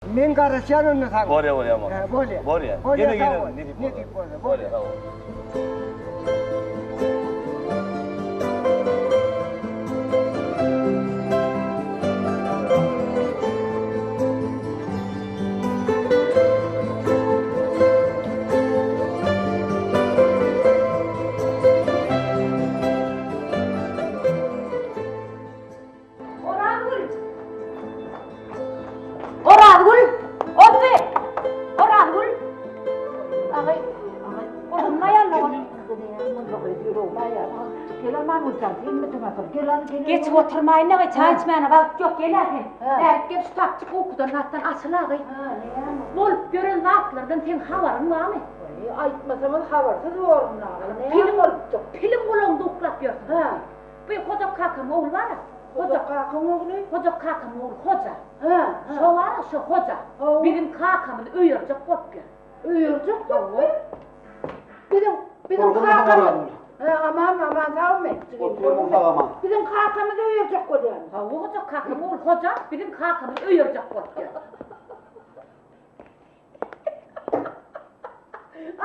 Men garaşýan onda saňa. Bolýa bolýa Aman. Hä, bolýa. Bolýa. Bolýa, Ýene sag gelerin, bol. nesip bolsa. Nesip bolsa, Bolýa, bolýa. sag bol. Orazgül! Orazgül! Otdy! Orazgül! Agay, agay, oglum aýalla ol. Geçip oturmaýyn agay, çaý içmäne wagt ýok, gel-ä sen. Bärik gel, şu tapçyk ukudan zatdan açyl agay. Bolup ýören zatlardan seň habaryň barmy? Aýtmasaňyz habarsyz borun agay. Näme bolupdyr? Piliň gulagynda uklap ýörsüň. Bu Hoja kakamyň ogly bar-a. Hoja kakaň ogly? Hoja kakamyň ogly Hoja. Hä, hä. Şo bar-a, şo Hoja. Hawa. Biziň kakamyzy öýerjek bolup ýör. Öýerjek bolup ýör? Biziň, biziň kakamyz. Hä, amanmy, aman sagmy? Otyrmyň sag aman. Biziň kakamyzy öýerjek bolýarmy? Hawa, Hoja kakamyň ogly Hoja biziň kakamyzy öýerjek bolup ýör.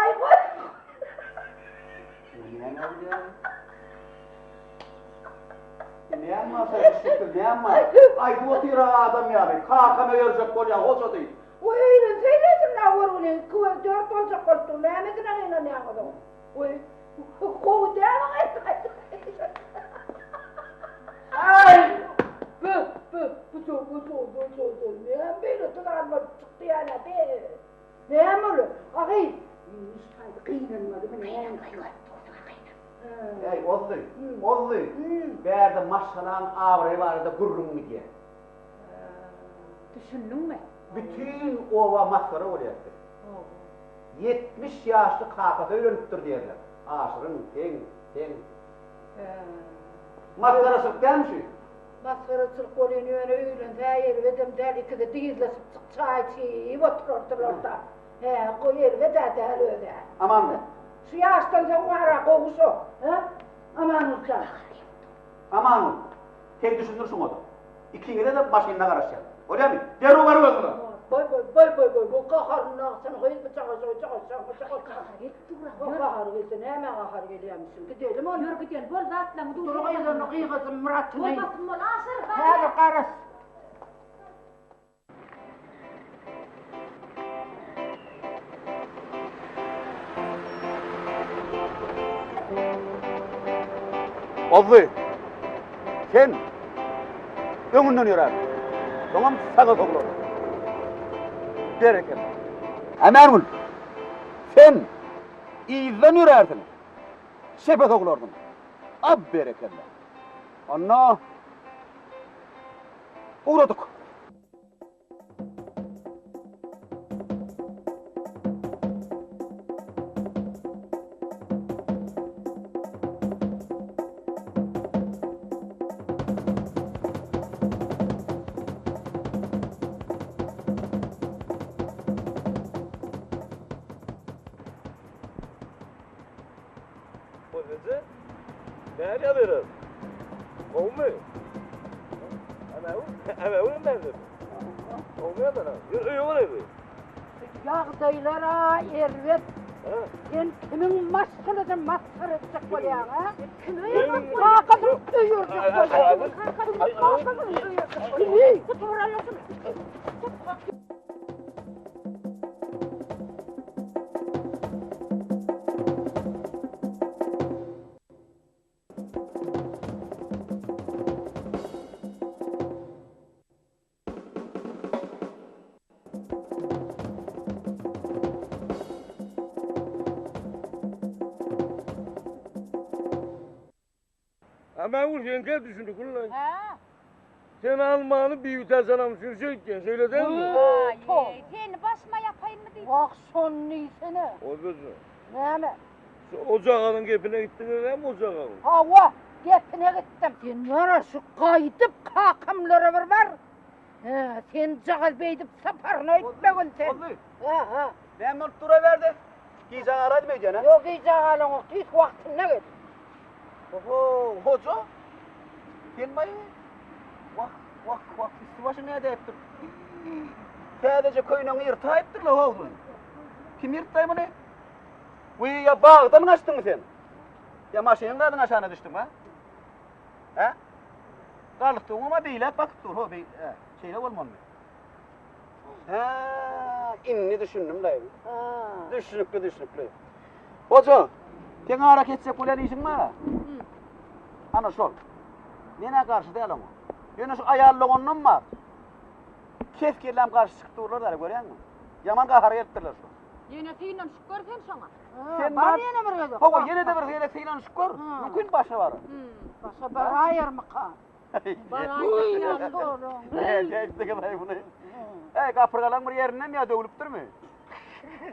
Aý goý. Näme bolýar? Näme bar sen şükür näme bar? Aýdyp otyr adam ýaly. Kakam öýerjek bolýar hoja diý. Goý öýlense öýlensin na görgüli. Iki göz dört boljak bolup dur. Nämesine gynanýaňyz oň? Goý. Gowy däl Aý! Bu bu bu bu bu bu bu bu näme beýle tuzan bolup çykdy ýa-da be? Näme ol? Agy, iş taýda gynanmadymy näme? Eý, Ozzy, Ozzy, bärde maşgalaň abraýy barada gürrüň gidýär. Düşündiňmi? Bütin oba masgara bolýar. 70 ýaşly kakasy öýlenipdir diýerler. Aşyryň, seň, seň. Masgaraçylyk dälmi şu? Masgaraçylyk bolýan ýöne öýlense erbedem däl ikisi dyzlaşyp çyk çaý içip oturardylarda. Hä, goý erbed-ä däl öz-ä. Amanmy? Şu ýaşdan soň bar-a gowy şo. Hä? Amanguly jan. Amanguly, sen düşündir şuňa-da. Ikiňize-de maşynda garaşýan. Bolýamy? Derrew baryp özüňe. Boý boý boý boý boý bu gaharyny agsyny gyz bu çaga şoý çaga çaga çaga Gahary gelip dur-a. Bu gahary gelse nämä gahary gelýämişin? Gidelim onda. Ýör gidelim. Bol zatlaryňy dur. Dur gyz onda gygyrsyn Myratyny. Bol basym bol Aşyr. Häzir garaş. Ozzy, sen öňünden ýörär. Soňam saga soglar. Berekella. Amangül, sen yzdan ýörärsiň. Şepe soglarsyň. A berekella. Onda ugradyk. Hojaja, näme ýazyrys? Gowumy? Ämäwürem bäzir. Gowumy ýazana? Ýör öýe baraýly. Ýagdaýlar-a erbet. Sen kimiň maşgalasyny masgara etjek bolýaň, a? Kimi öýerjek bolýaň? Kakasyny öýerjek bolýaň. Kakasyny öýerjek bolýaň. Amangül sen gel düşündi kullay. Hä? Sen almany biwtä janam sürşe gitýän şeýle dälmi? Aý, seni başyma ýapaýynmy diýdim. Wah, şony diýsene. Ozaja. Näme? Şu ojagazyň gepine gitdiňiz näme ojagazyň? Hawa, gepine gitdim. Sen ýöne şu gaýdyp kakamlara bir bar. Hä, senjagaz beýdip saparyny öýtmegin sen. Boldy. Hä, hä. Näme bolup duraberdi? Gijä galaýdym öýdýän, hä? Ýok, gijä galaňok, tüýs wagtynda gel. Oho, hoja. Sen baý. Wah, wah, wah, üsti başy nädäýipdir. Täzeje köýnegiňi ýyrtaýypdyrlar howzuň. Kim ýyrtdaý muny? Wiý, ýa bagdan gaçdyňmy sen? Ýa maşynyň zadyň aşagyna düşdüňmi, a? Hä? Galstugyňam-a beýläk bakyp dur, ho, beý, hä, şeýle bolmalymy? Hä, indi düşündim-laý. Düşnükli, düşnükli. Hoja, seň ara kesjek bolýan işiň bar-a? Ana şol. Men-ä garşy däl oňa. Ýöne şu aýal doganynam bar. Kes-kelläm garşy çykyp durlar däl, görýäňmi? Ýaman gahara gelipdirler şu. Ýene synanyşyp gör sen şoňa. Sen bar ýene bir gezek. Hawa, ýene-de bir gezek synanyşyp gör. Mümkin başa barar. Başa baraýarmyka? Baraýsa Baraýsa. Eý, gapyrgalaň bir ýerinden ýa döwlüpdirmi?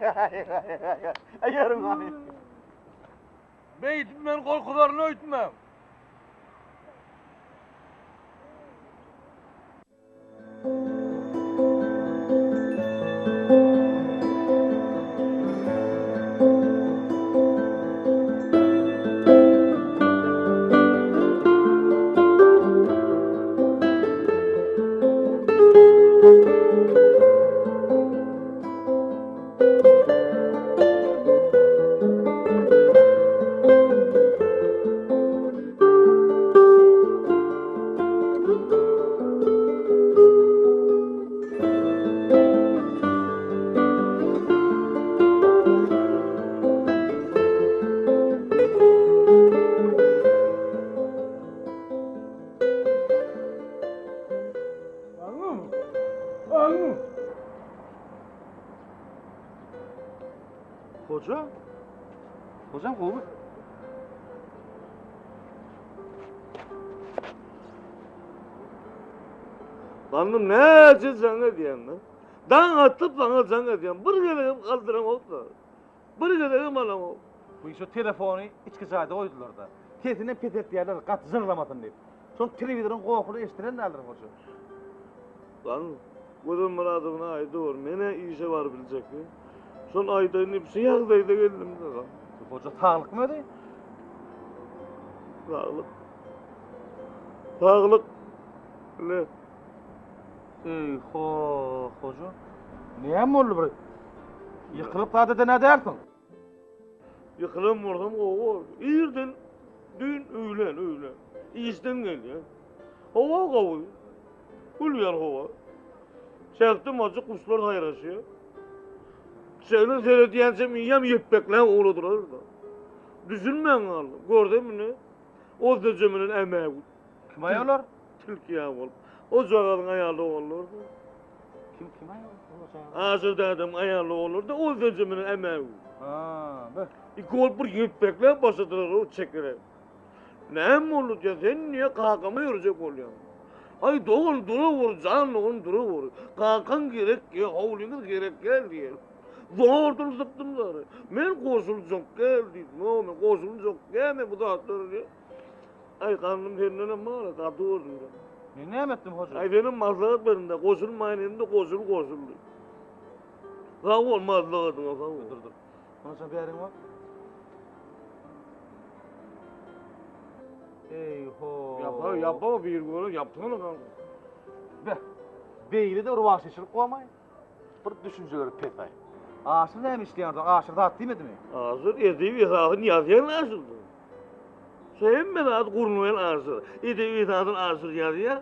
Eý, ýeriň hany. Beýdip meni gorkuzaryn öýtmäň. Hoja? Hojam gowy. Gandym näçe jaň edýän da. Daň atyp saňa jaň edýän. Bir gezegem galdyramok-da. Bir gezegem alamok. Bu şu telefony içki jaýda goýdular-da. Sesinem peseltýärler, gaty jyrlamasyn diýip. Şol telewizoryň gohuny eşdiren däldir hoja. Lan, Gözel Myradowna aýdawur, men-ä işe baryp biljekmi? Şol aýdaýyn diýip şu ýagdaýda geldim-de. Hoja saglykmy özi? Saglyk. Saglyk. Le. Eý, ho, hoja. Näme boldy bir? Ýykylyp zat eden-ä dälsiň. Ýykylan bolsam gowy bolar. Irden düýn öýlän, öýlän. Işden gelýän. Howa gowy. Gülýär howa. Çäkde majyk guşlar saýraşýar. Şeýle seredýänçem iýem ýepbekläp ugradylar-da. Düşünmän galdym. Görsem ine, ozdeje bilen ämägül. Kim aý olar? Tilki ýaly bolup. O jagazyň aýaly ogullary-da. Kim, kim aý olar? Aşyr dädem aýaly ogullary-da, ozdeje bilen ämägül. Ha, be. Iki bolup bir ýepbekläp başladylar o çekere. Näme boldy diýýän, sen niýe kakama ýörejek bolýaň? Aý dogan durawur, jan dogan durawur. Kakaň gerek ýa howlyňyz gerek däl diýýän. Zordan sypdym zary. Men goşuljak däl diýdim. Ýok, men goşuljak däl men bu zatlara diýýän. Aý gandym sendenem bar, gaty gördüm sen. Men näme etdim hoja? Aý senem maslahat berdim-de, goşulmaýyn diýdim-de, goşul goşul diýip. Sag bol maslahatyňa sag bol. Dur dur. Onça bäriň bak. Eý ho. Ýapa, ýapa bir göre ýapsana kanka. Be. Beýle-de bir wagşyçylyk bolmaý. Bir düşünjeleri pes-aý. Aşyr näme işleýär onda? Aşyr zat diýmedimi? Aşyr edebi esasyny ýazýan Aşyrdyr. Şu hemme zady gurnaýan Aşyr. Edebi esasyny Aşyr ýazýar.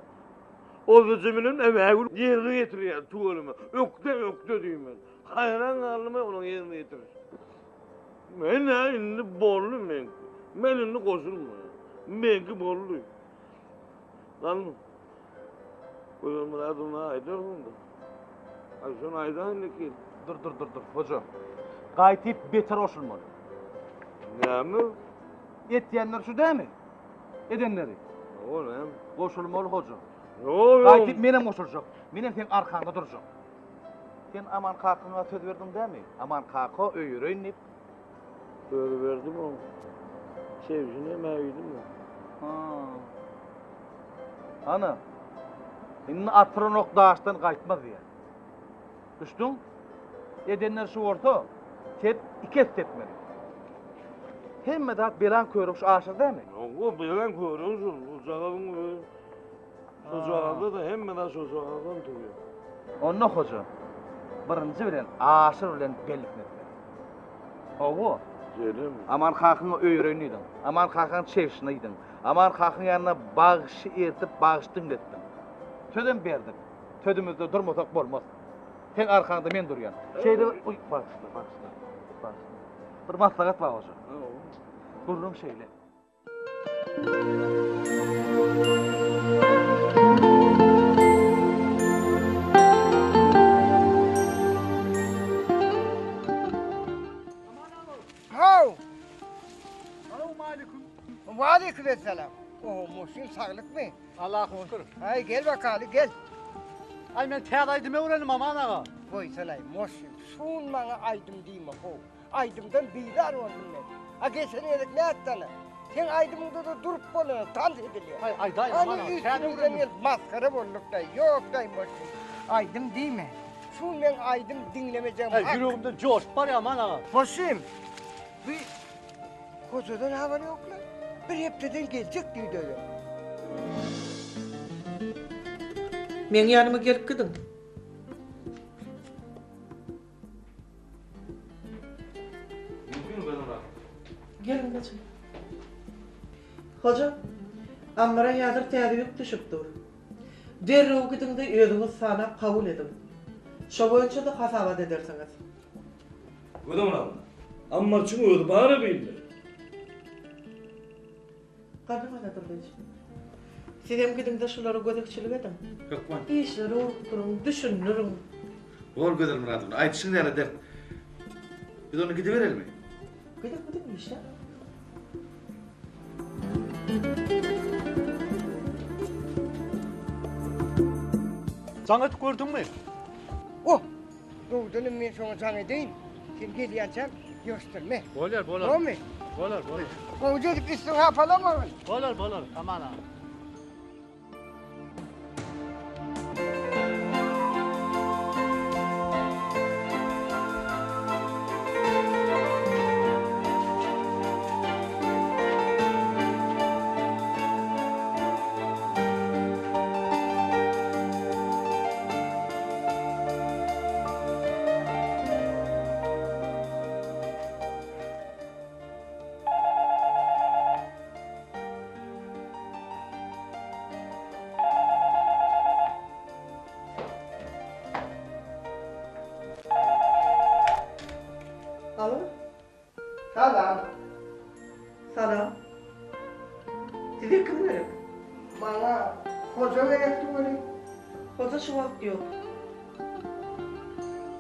Ozajy bilen Äbägül ýerine ýetirýär tüweleme. Ökde, ökde diýmen. Haýran galdym onuň ýerine ýetirişine. Men-ä indi boldy meňki. Men indi goşulmaýan. Meňki boldy. Lan, Gözel Myradowna aýdarsyň-da. Aý, şony aýdaýyn indi. Dur, dur, dur, dur, hoja. Gaýtyp beter goşulmaly. Näme? Etýänler şu dämi? Edenleri. O näme? Goşulmaly, hoja. Ýok, ýok. Gaýtyp menem goşuljak. Menem seň arkaňda durjak. Sen Aman kakaňa söz berdiň dämi? Aman kaka öýereýin diýip. Söz berdim oň. Çebşini hem äýdim. Ha. Ana. Indi atyran ok daşdan gaýtmaz diýýär. Düşdüň? Edenler şu bolsa, tep iki esse etmeli. Hemme zat belaň körügi şu aşyr dämi? Ýok, belaň körügi şu, ujagazyň özi. Şojagazda-da hemme zat şojagazdan turýar. Onda hoja. Birinji bilen Aşyr bilen bellik etmeli. Hawa. Şeýlemi? Aman kakyňa öýreýin diýdiň. Aman kakaň çebşine diýdiň. Aman kakyň ýanyna bagşy ertip bagşy diňletdiň. Sözem berdik. Sözümizde durmasak bolmaz. Seň arkaňda men durýan. Şeýle bir, oý, bagyşla, bagyşla, bagyşla. Bir maslahat bar hoja. Gürrüň şeýle. Haw! Salowmaleýkim. Waleýkim esselam. Oho, Muhsin saglykmy? Allaha şükür. Aý, gel bakaly, gel. Aý, men täze aýdym öwrendim, Aman aga. Goýsalaý, Muhsin, şun maňa aýdym diýme, how. Aýdymdan bizar boldum men. A geçen gezek nätdana? Seň aýdymyňda-da durup bolanok, tans edilýär. Aý, aýdaý, Aman aga, täze öwrendim. gelip masgara bolduk-da. Ýok-daý, Muhsin, aýdym diýme. Şun meň aýdym diňlemejegim Aý, hak. ýüregimden joşup barýar, Aman aga. Muhsin, bi Hojadan habar ýok-la. Bir hepdeden geljek diýdi özem. Meň ýanyma gelip gidiň. Mümkin Gözel Geliň geçiň. Hoja, ammara häzir täze ýük düşüp dur. Derrew gidiň-de özüňiz sanap kabul ediň. Şo boýunça-da hasabat edersiňiz. Gözel abla, ammarçyň özi bar-a bu ilde. Garry Baýdurdyýewiç, sizem gidiň-de şulara gözegçilik ediň. Hökman. Işleri ugrukdyryň, düşündiriň. Bor Gözel Myradowna, aýdyşyň ýaly ederis. Biz onda gidiberelimi? Gidiň, gidiň, işläň. Jaň edip gördüňmi? Oh! Dogrudanam men şoňa jaň edeýin. Sen gelýänçäň ýygyşdyrma. Bolar, bolar. Bolmy? Bolar, bolar. Gowja edip üstüňi hapalamagyn. Bolar, bolar. Aman aga. Alo. Salam. Salam. Size kim gerek? Maňa hoja gerekdi weli. Hoja şu wagt ýok.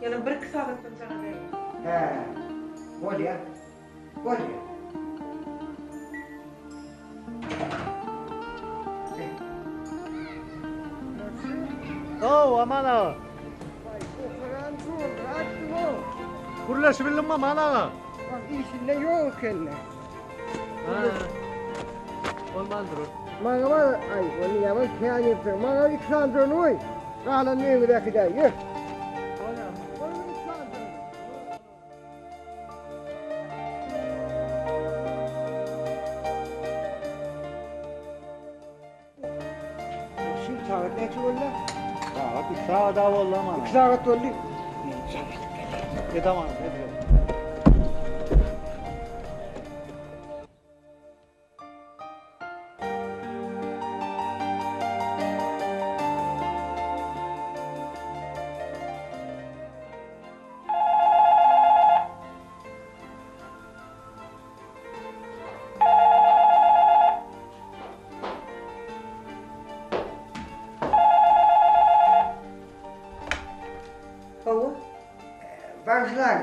Ýöne birki sagatdan jaň edäýiň. Hä, bolýa. Bolýa. Haw, Aman aga. Waý, oturan dur, Gürleşibildimmi, Aman aga? Bak, işinde ýok eken-le. Bolmandyr ol. Maňa bar, aý, ony ýaman kän ýypdyň. Maňa iki sanjygyny goý, galanyny öýüňize äkidäý, ýör. Bolýar. Goý, iki sanjygyny. Şimdi sagat näçe boldy? Sagat 2 sagat boldy ama. 2 sagat boldy. Men jaň edip geleýin. Et aman, et gel. Hawa. Bagyşlaň,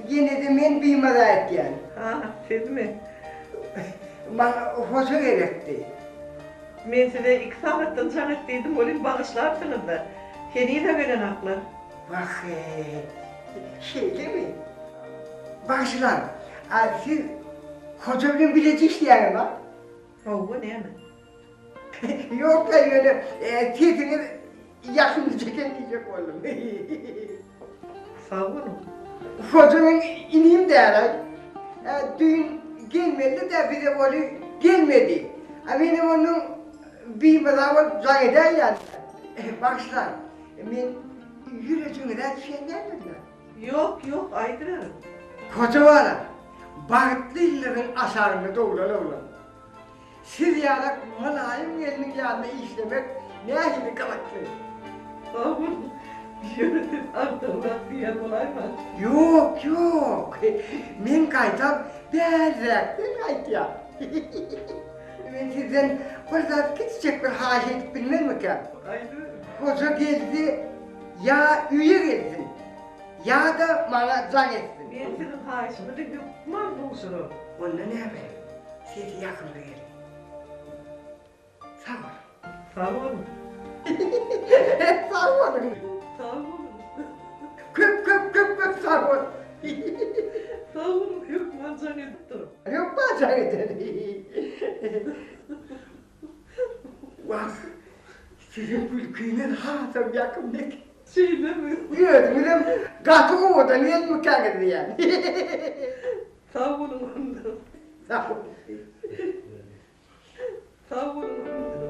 ýene-de men bimaza etýän. Ha, sizmi? Maňa hoja gerekdi. Men size iki sagatdan jaň et diýdim welin bagyşlapsyňyz-da. Heniz-ä gelenoklar. Wah-eý, şeýlemi? Bagyşlaň, a siz hoja bilen bileje işleýäňizmi? Hawa, näme? Ýok-la, ýöne sesiňiz ýakymlyja eken diýjek boldum. Sag boluň. Hoja meň inim däl-aý. Düýn gelmelidi-dä bize weli gelmedi. A menem ondan bimaza bolup jaň edäýýän. Bagyşlaň, men. Ýürejiňize düşen däldir-dä? Ýok, ýok, aýdyberiň. Hoja bala, bagtly ýyllaryň aşagynda doglan oglan. Siz ýalak mylaýym gelniň ýanynda işlemek nähili gyzykly. Sag boluň. Ýöne siz agdygrak diýen bolaýmaň. Ýok, ýok. Men gaýtam bärräkden gaýtýan. Men sizden bir zat kiçijek bir haýyş edip bilmezmikäm? Aýdyberiň. Hoja geldi ýa öýe gelsin, ýa-da maňa jaň etsin. Men siziň haýyşyňyzy hökman gowşuraryn. Onda näme? Sesi ýakymly geldi. Sag boluň. Sag boluň. Sag boluň. Sag boluň. Köp köp köp köp sag boluň. Sag boluň, hökman jaň edip duruň. Hökman jaň ederin. Wah, siziň gülküňiz hasam ýakymly eken. Şeýlemi? Özüňizem gaty owadan gelmikäňiz diýýän. Sag boluň onda. Sag boluň. Sag boluň onda.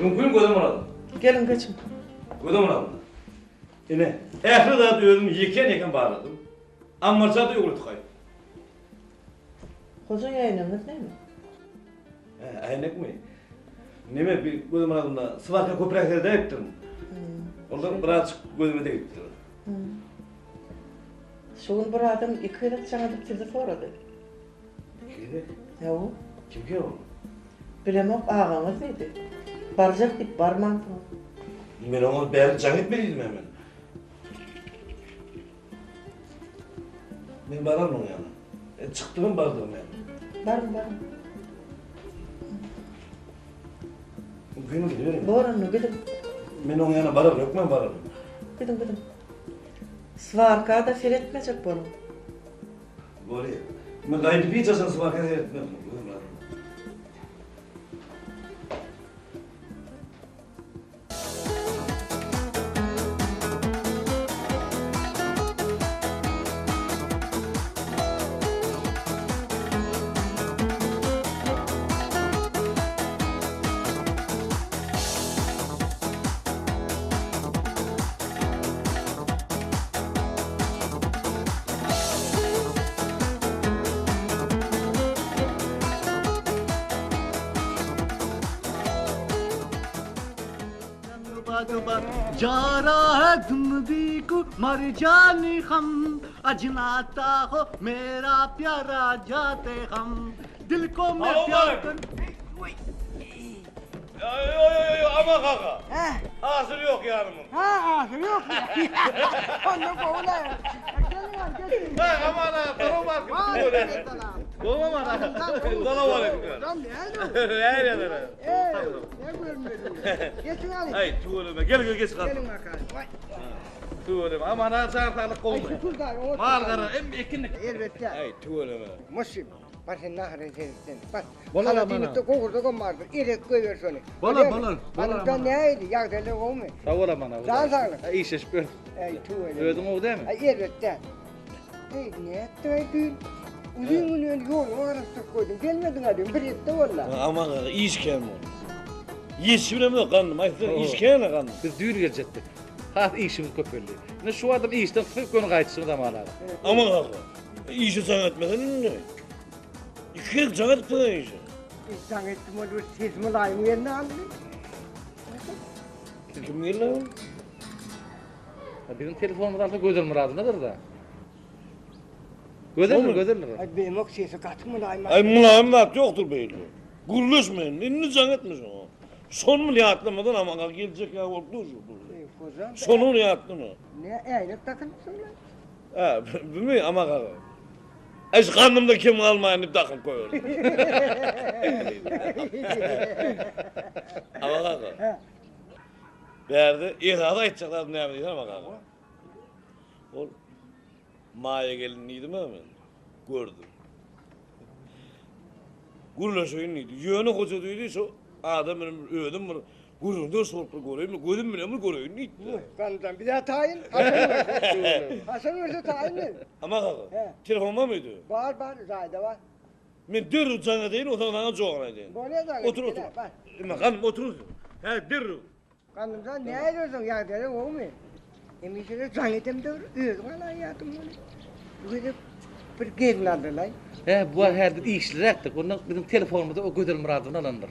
Mümkin gözüm alalım. Gelin geçin. Gözüm alalım. Ine, ähli zady özüm ýekän-ýekän barladym. Ammarja-da öwredip gaýtdym. Hoja äýnegiňiz näme? Hä, äýnekmi? Neme, bir gözüm alnynda swarka köpräk seredäýipdirin. Ondan birazjyk gözüme degipdir. Şu gün bir adam iki gezek jaň edip sizi sorady. Iki gezek? Hawa. Kimkä ol? Bilemok, agaňyz diýdi. Barjak diýip barmansyňyz. Men oňa bäri jaň etmeli diýdim men. Men bararyn oň ýanyna. E, çykdygym bardygym ýanyna. Baryň, baryň. Mümkin gidiberiň. Bor onda, gidiň. Men oň ýanyna bararyn, hökman bararyn. Gidiň, gidiň. Swarka-da seretmejek boluň. Bolýa. Men gaýdyp hiç haçan swarka seretmerin. Aman kaka. Asyr ýok ýanymyň. Ha, asyr ýok. Onda gowy-la. Geliň, geliň. Ha, aman aga, salam aleýkum. Salam aleýkum. Salam aleýkum. Nähili? Ne görmedi? Geçin alyň. Aý, tüweleme. Gel, gel, geç galyň. Geliň bakalım. Vay. Tüweleme. Aman aga, jan saglyk gowmy? Aý, şükür daýy, oňat. Mal gara, em ekin. Elbetde. Aý, tüweleme. Muşim, bar sen nahara seretsen. Bar. Bolar aman Holodilnikde gowurdagam bardyr. Erek goýber şony. Bolar, bolar. Bolar. Aman nähili? Ýagdaýlar gowumy? Sag bol aman aga. Jan saglyk. Işleşip ýör. Aý, tüweleme. Özüň gowy dälmi? Aý, elbetde. Eý, nätdiň aý düýn? Uzyn gün ýöne ýoluňa garaşdyryp goýdum. Gelmediň-ä düýn, bir hepde boldy. Aman aga, iş kän boldy. Ýetişibilemok gandym, aýtsaň iş kän-ä gandym. Biz düýn geljekdik. Has işimiz köpeldi. Indi şu adam işden çykyp göni gaýdyşyňyz Aman aga. Aman aga, işe jaň etmesene indi. Iki gezek jaň edipsiň işe. Jaň etdim ol bir ses mylaýym geldi aldy. Kim geldi? Biziň telefonumyzy alsa Gözel Myradowynadyr-da. Gözeldir, gözeldir. Aý beýmok sesi gaty mylaýym. Aý mylaýym zat ýokdur beýle. Gürleşme indi, indi jaň etme şoňa. Şony bile ýatlamadan Aman aga geljek ýaly bolup dur şu. Şony bile ýatlama. Ne äýnek dakynypsyň-la? Hä, bimi Aman aga? Aý şu gandymda kem galmaýyn diýip dakynyp goýberdim. Aman aga. Bärde esasy aýtjak zadym näme diýsene Aman aga. Ol Maýa gelin diýdim-ä men. Gördüm. Gürleşeýin diýdi. Ýöne hoja diýdi, şu adam bilen bir özüm bir gürrüňdeş bolup bir göreýin, gözüm bilen bir göreýin diýdi. Gandan bize taýyn. Haçan görse, haçan görse taýyn men. Aman aga, telefon barmy öýde? Bar, bar, jaýda bar. Men derrew jaň edeýin, onsoň saňa jogap aýdaýyn. Bolýar jaň et. Otur, otur. Indi ganym otur. Hä, derrew. Gandymjan nädersiň ýagdaýlar gowumy? Hemişe-de jaň edemde bir özüň alaýýardyň muny. Bu gezek bir gelin aldylaý. Hä, bu wagt häzir biz işliräkdik. Onda biziň telefonymyzy o Gözel Myradowna alandyr.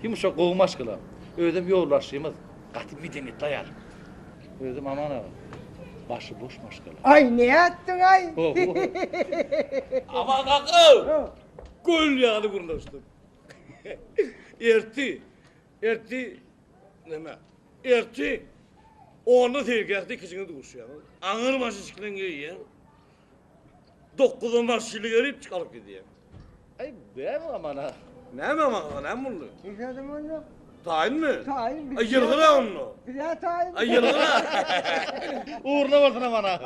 Ýumşak gowy maşgala. Özem ýolbaşçymyz. Gaty medeniýetli aýal. Özem Aman aga. Başy boş maşgala. Aý nätdiň-aý? Aman aga! Gül ýaly gürleşdik. Ertir Ertir näme? Ertir onda seýilgähde ikijiňe duşýaňyz. Aňyr başy çykylan geýýär. Dokuzda maşyny gelip çykaryp gidýär. Aý, bäm amana. Näme amana, näme boldy? Hiç adam bolýar. Taýynmy? Taýyn. Aý, ýylgyra onda. Bizä taýyn. Aý, ýylgyra. Ugruna bolsun amana.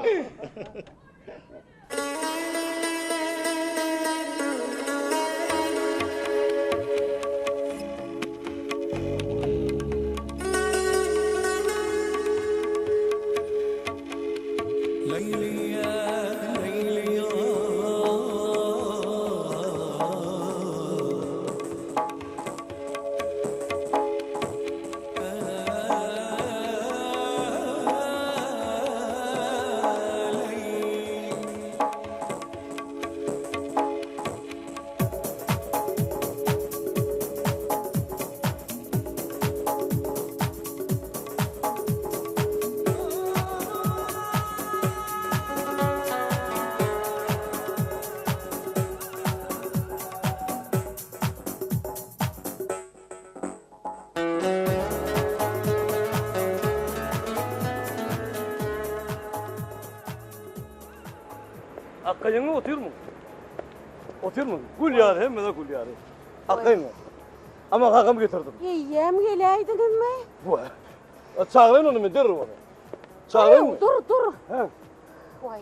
Akka ýeňňe otyrmyň? Otyrmyň? Gül ýaly, hemme-de gül ýaly. Akka ýeňňe. Ama kakam getirdim. Eýýäm geläýdiňizmi? Wa. Çagyraýyn ony men derrew ony. Çagyraýynmy? Dur, dur. Hä. Waý.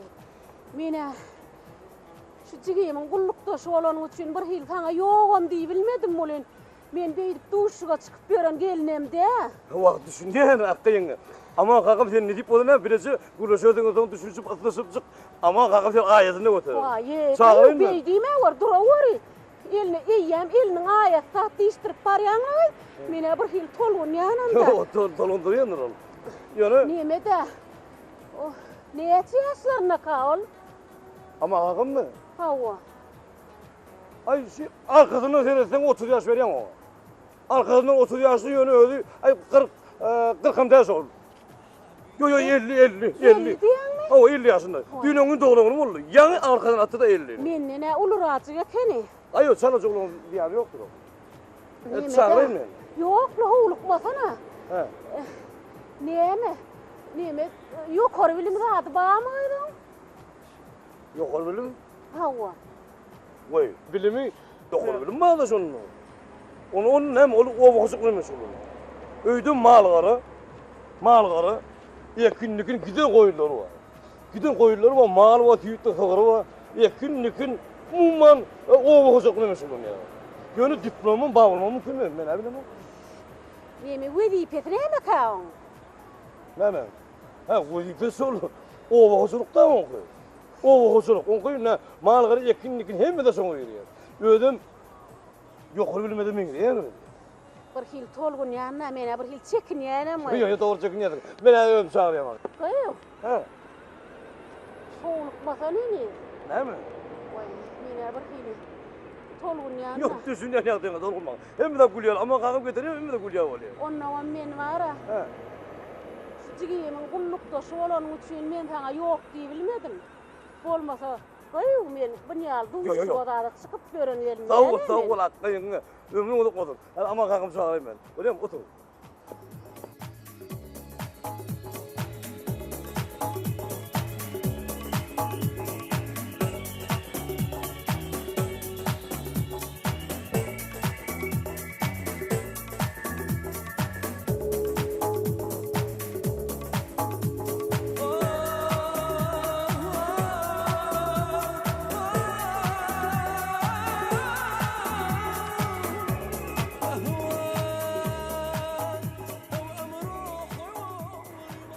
Men-ä şu jigimiň gullukdaşy bolanyň üçin bir hili saňa ýogam diýibilmedim welin, Men beýdip duşuga çykyp ýören gelinem dä. Wah, düşünýän, Akga ýeňňe. Aman kakam sen nesip bolsa näme, bileje gürleşersiňiz soň düşünişip, ysnyşypjyk. Aman kakam sen aýasyny göter. Waý, Çagyrayyn beý diýmäwer, duraweri. Eline eýýäm eliniň aýasy zat diýişdirip barýaň-aý. Men-ä bir hili tolgunýanam-da. Ýok, tolgundyrýandyr ol. Ýöne. Neme-dä? Oh, näçe ýaşlaryndaka ol? Aman kakammy? Hawa. Aý şu arkasyndan seretseň 30 ýaş berýäň oňa. Arkasyndan 30 ýaşly ýöne özi aý 40 40 hem däl şol. Ýo ýo 50 50 50. 50 diýýäňmi? Hawa 50 ýaşynda. Düýn öňňin doglan güni boldy. Ýaňy arkadan atdy-da 50. Menden-ä ulurajyk ekeni. Aý ýo çalaja oglan zyýany ýokdur oň. Çagyraýyn men. Ýok-la howlukmasana. Hä. Näme? Neme ýokary bilim zady barmy gyzyň? Ýokary bilim? Hawa. Goý, bilimi ýokary bilim barda şonda. Ony ony näme, ol oba hojalyk bilen meşgullanýar. Öýde mal-gara, mal-gara, ekin-dikin giden goýunlary bar. Giden goýunlary bar, maly bar, süýtli sygry bar. Ekin-dikin, umuman oba hojalyk bilen meşgullanýar. Ýöne diplomam bar bolmagy mümkin, men-ä bilemok. Neme, wezipesi nämekä oň? Näme? Hä, wezipesi şol oba hojalykda oňky. Oba hojalyk, oňky indi mal-gara ekin-dikin hemme-de şoňa girýär. Özem ýokary bilime-de meňzeýär özi. Bir hili tolgunýan-da, men-ä bir hili çekinýänem. Ýok, ýok, dogry çekinýärsiň. Men-ä özüm çagyrýan. Gyýw. Hä. Howlukmasa neni? Näme? Waý, men-ä bir hili tolgunýan-da. Ýok, düşünýän ýagdaýyňa tolgunma. Hemme zat gülýär, aman kakam getirýär, hemme zat gülýär bolýar. Onnoňam men bar-a. Hä. Şu jigimiň gullukdaşy bolanyň üçin men saňa ýok diýibilmedim. Bolmasa, gyýw, men bunýaly duşuşyga zada çykyp ýören gelin Sag bol, sag bol, Akga ýeňňe. Ömrüň uzak bolsun. Hany aman kakam çagyraýyn men. Bolýarmy, otur.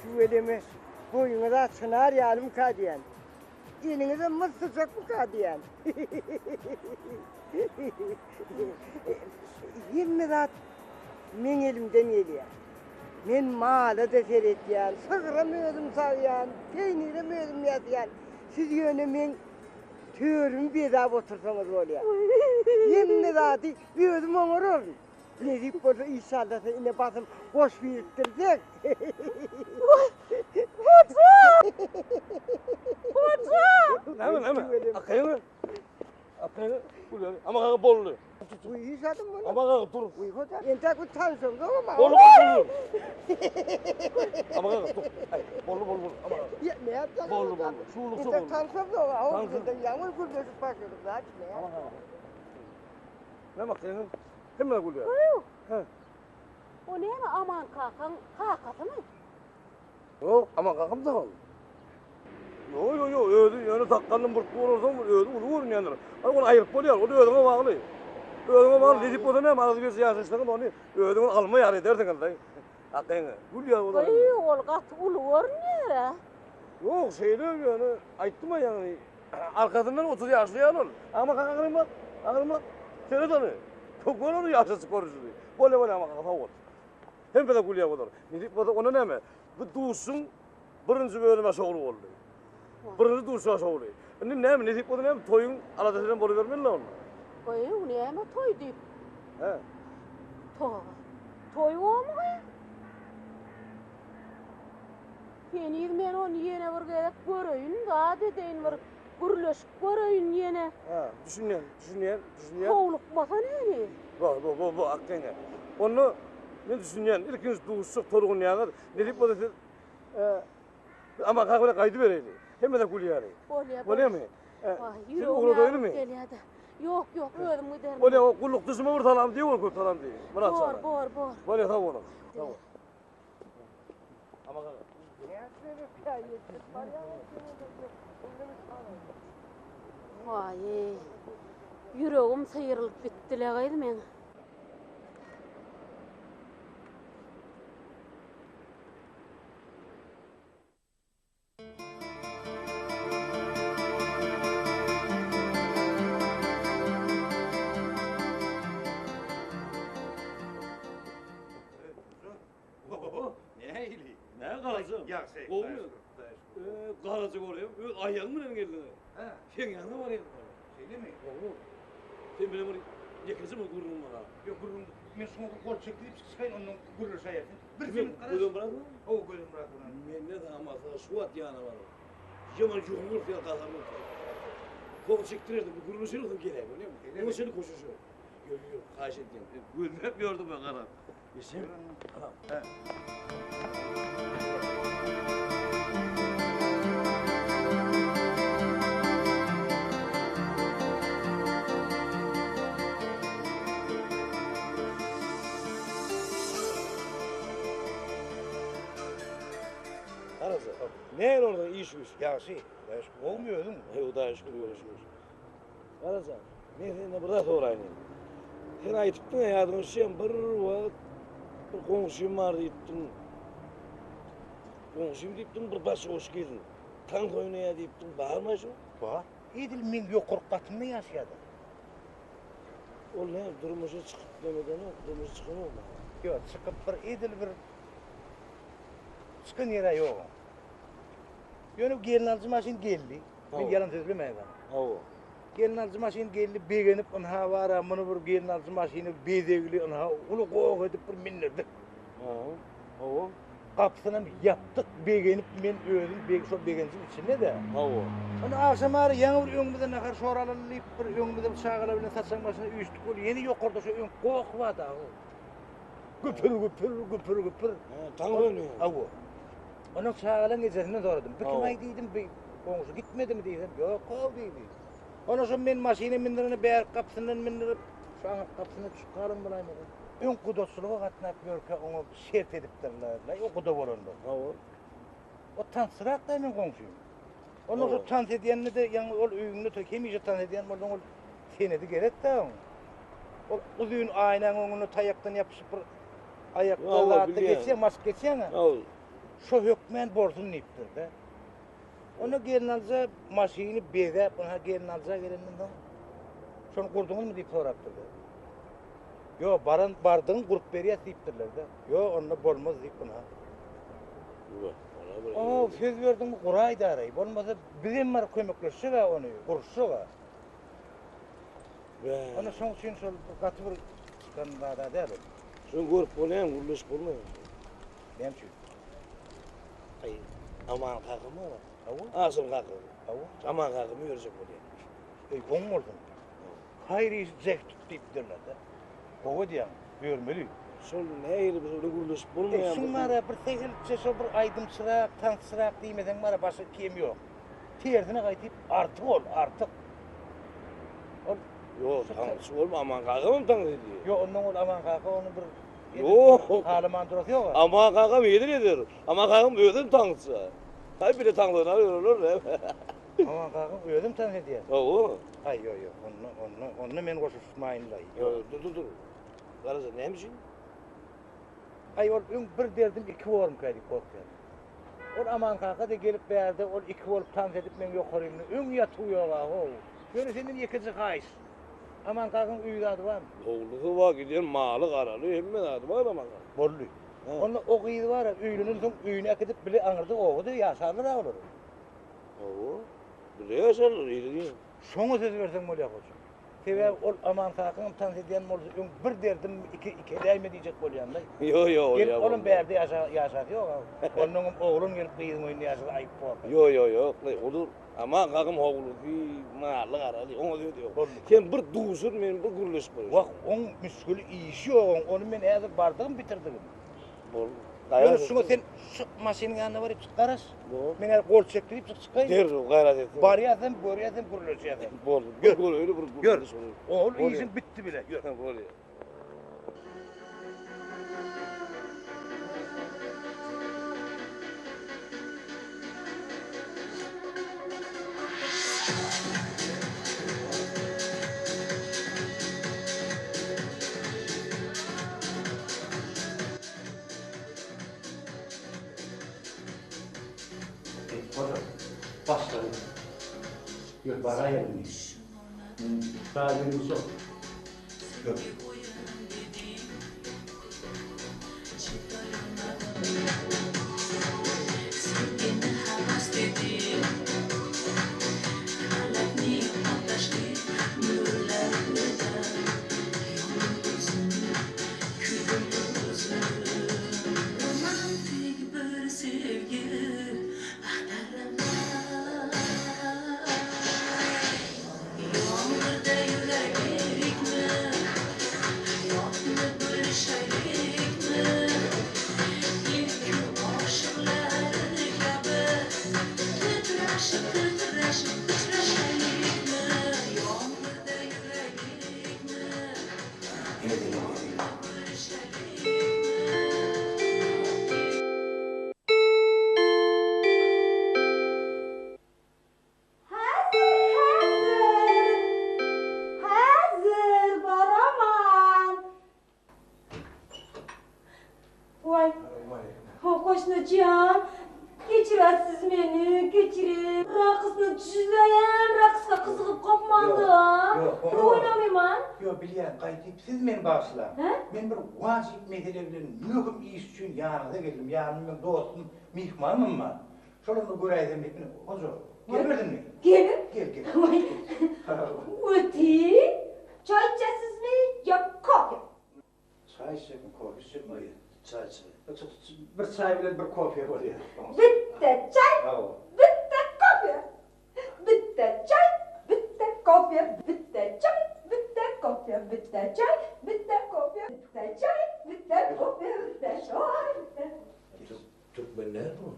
Tüweleme, boýuňyz-a çynar ýalymyka diýýän. Eliňizem myssyjakmyka diýýän. Hemme zat meň elimden gelýär. Men mala-da seredýän, sygram özüm sagýan, peýnirem özüm ýasýan. Siz ýöne meň törümi bezäp otursaňyz bolýar. Hemme zady özüm oňararyn. Nesip bolsa işşallasa ine basym goş birikdirsek. Hoja! Hoja! Näme näme? Akaýyňy? Akaýyňy? Gülýär. Ama kaka boldy. Uy hiç adım bunu. Ama kaka dur. Uy hoca. Entek bu tanışım yok ama. Boldy boldy. Ama kaka dur. Ay, boldy boldy boldy. Ama kaka. Ya, ne yapacağım? Boldy boldy. Şuwluksa Entek boldy. tanışım yok. Ama Tanışım. Yağmur gürleşip başladık zaten. Ne Ama kaka. Näme akaýyňy? Hemme gülýär. He. O näme Aman kakaň kakasymy? Ýok, Aman kakam sag ol. Ýok, ýok, ýok, özi ýöne sakgalyny murtly bolansoň özi uly görünýändir. Hany ony aýryp bolýar, ol özüňe bagly. Özüňe bagly, nesip bolsa näme, agyz berse ýaşaşsaňyz ony özüňe alma ýaly edersiňiz-de. Hakyňy, gül ýaly bolar. Gyý, ol gaty uly görünýär-ä. Ýok, şeýle ýöne aýtdym-a ýaňy, arkasyndan 30 ýaşly ýaly ol. Aman kaka aňryň bak, aňryň bak. Seret ony. Gör ony ýaşajyk görnüşini. Bolýa, bolýa Aman kaka, sag bol. Hemmede gülýär olar. Nesip bolsa onda näme? Bu duşuň birinji bölümi şowly boldy. Birinji duşa şowly. Indi näme nesip bolsa näme toýuň aladasy bilen bolubermeli onda. Goý, näme toý diýip? He. Toý. Toý bormy gyz? Heniz men ony ýene bir gezek göreýin, zat edeýin bir gürleşip göreýin ýene. Hä, düşünýän, düşünýän, düşünýän. Howlukmasa näme? Bo, bo, bo, bo, akgyňa. Onda men düşünýän, ilkinji duşuşyk tolgunýaňyz, nesip bolsa siz Aman kaka bilen gaýdybereýli. Hemme-de gülýäli. Bolýa, bolýamy? Waý, Sizi ugradaýlymy? Gelýä-de. Ýok, ýok, özüm giderin. Bolýa, gullukdaşyma bir salam diý, ol köp salam diý. Myrat Bor, jana. bor, bor. Bolýa, sag boluň. Sag bol. Aman kaka. Waý, ýüregim syrylyp gitdi-le gyz meň. Nähili? Nä garaja? Ýagşy. Gowumy? Ee, garaja görýän, öz aýagyň bilen geldiň. Hä. Seň ýanyňa barýan. Şeýlemi? Gowy. Sen bilen bir ýekeje bir gürrüňim bar. Ýok, gürrüň. Men şuňa gol çekdirip çykaýyn, ondan gürleşäýersiň. Bir minut garaş. Gözüm biraz mı? Hawa, gözüm biraz bolan. Mende damasa şu wagt ýana bar. Ýaman ýumruk ýa gazar bolsa. Gol çekdirerdim, bir gürleşeris gerek, bolýarmy? Oňa çenli koşuş ýok. Ýok, ýok, haýyş edýän. Gözläp ýördüm ben garap. Eşim. Hä. Garaja, nähili orada iş güýç? Ýagşy, Hudaýa şükür. Gowumy özüň? Heý, Hudaýa şükür, görüşürüz. Garaja, men senden bir zat soraýyn indi. Sen aýdypdyň-a ýadyňa düşýärmi, bir wagt bir goňşym bar diýipdiň. Goňşym diýipdiň, bir başy goş gelin. Tans oýnaýar diýipdiň, barmy şu? Bar. Edil meň ýokarky gatymda ýaşaýar-da. Ol näme durmuşa çykyp nemedenok, durmuşa çykanokmy? Ýok, çykyp bir edil bir çykan ýer-ä ýok oň. Ýöne gelnalyjy maşyn geldi. Men ýalan sözlemäýin saňa. Hawa. Gelnalyjy maşyn geldi, begenip ynha bar-a muny bir gelnalyjy maşyny bezegli ynha uly goh edip bir mindirdik. Hawa. Gapysynam ýapdyk, begenip men özüm beg şol begenjiň içinde-de. Hawa. Onda agşam ara ýaňy bir öňümize nahar şor alaly diýip bir öňümize bir çagalar bilen saçagyň başyna üýşdük weli ýene ýokarda şo öňki goh bar-da-how. Güpür güpür güpür güpür. Hä, taň sönýär. Hawa. Ondan çagalaryň ejesinden soradym. Bu Hawa. kim-aý diýdim, bi goňşy gitmedimi diýsem, ýok-ow diýdi. Onda şo men maşyna mindirende bärik gapysyndan mindirip, şu aňyrky gapysyndan düşüp galan bolaýmasa. Öň gudaçylyga gatnap ýörkä oňa şert edipdirler-laý, o guda bolanda. Hawa. O tansçyrak-da meň goňşym. Ondan şo tans edýände-de ýaňy ol öýüňde otur, hemişe tans edýän bolsaň ol senedi gerek-dä oň. Ol uzyn aýnaň öňünde taýakdan ýapyşyp bir aýakda Hawa, zatda bilýän. geçýäň, maşk geçýäň-ä. Hawa. Şo hökmän bolsun diýipdir-de. Onda gelnalyja maşyny bezäp, ynha gelnalyja gelenden soň, şony gurduňyzmy diýip sorapdyrlar. Ýo, baran bardygyň gurup berýäs diýipdirler-de. Ýo, onda bolmaz diýip ynha. O, söz berdiňmi guraý daraý. Bolmasa bizem baryp kömekleşjek-ä ony, guruşjak-a. Onda şoň üçin şol gaty bir çykan zad-a däl ol. Şony görüp bolýamy, gürleşip bolmaýamy? Näme üçin? Aý, Aman kakam bar. Hawa. Aşyr kakam. Hawa. Aman kakamy ýörjek bolýar. Eý, oň bolsun. Haýyr iş jek tut diýipdirler-de. Gowy edýäň, ýörmeli. Şol nähili bir şol gürleşip bolmaýar. Eý, şuň bar-a bir sähelçe şo bir aýdymçyrak, tansçyrak diýmeseň bar-a başga kemi ýok. Tersine gaýtyp artyk ol, artyk. Ol Ýok, tansçy bolma, Aman kakamam tans edýär. Ýok, ondan ol Aman kaka ony bir Ýok. Halaman durasy ýok-a. Aman kakam ýedir eder. Aman kakam özem tansçy. Haý bile tansana ýörerler. Aman kakam özem tans edýär. Hawa. Aý ýok ýok onda onda onda men goşulyşmaýyn-laý. Ýok, dur dur dur. Garaja näme üçin? Aý ol öň bir derdim iki bormyka diýip gorkýan. Ol Aman kaka-da gelip bärde ol iki bolup tans edip meň ýokarymda öň ýatuw ýog-a how. Ýöne senden ýekeje haýyş. Aman kakaň öý zady barmy? Howlusy bar, giden maly garaly hemme zady bar Aman kakaň. Boldy. Onda o gyz bar-a öýlenensoň öýüne äkidip bile aňyrda obada ýaşarlar-a olar. Hawa, bile ýaşarlar, ýeri diýen. Şoňa söz berseň bolýar goçum. Sebäbi ol Aman kakaňam tans edýän bolsa öň bir derdim iki iki edäýme diýjek bolýanlaý. Ýo ýo ol Gelip olam bärde ýaşa ýaşasy ýok a. Onnoňam oglan gelip gyzyň öýünde ýaşasa aýyp bor. Ýo ýo ýok olar Aman kakam howlusy mally garaly oňa söz ýok. Boldy. Sen bir duşur men bir gürleşip goýaýyn. Wah oň müşgili işi ýok oň ony men häzir bardygym bitirdigim. Bol. Ýöne şuňa sen şu maşynyň ýanyna baryp çyk garaş. Men häzir gol çekdirip çyk çykaýyn. Derrew gaýrat etsin. Barýas hem görýäs hem gürleşýäs hem. Boldy. Gör. Gör öyle bir Gör. Ol işiň bitdi bile. Ýör. Bolýar. Eý, goja, başlady. Ýör, baraýaly indi. Çaý bermişok. Ýör. Häzir, häzir! Häzir baraman! Waý, goşna jan, geçiräsiz siz meni, geçiriň. Rakysyny jüzäýem, rakyska gyzygyp gopmandy-a. Bir oýnamyma? jan. Ýok, bilýän, gaýdyp siz meni bagyşlaň. Hä? Men bir wajyp mesele bilen möhüm iş üçin ýanyňyza geldim. Ýanymda meň dostum, myhmanymam bar. Şolam bir göräýsem diýip, ine, hoja, gelibersinmi? Geliň. Gel, gel. Waý. Öti. Çaý içesizmi ýa kofe? Çaý içjekmi, kofe içjekmi? Çaý, çaý. Bir çaý bilen bir kofe bolýar. Bitte çaý, bitte kofe. Bitte çaý, bitte kofe, bitte çaý, bitte kofe, bitte çaý, bitte kofe, bitte çaý, bitte kofe, bitte çaý, bitte. Türkmen däl bu.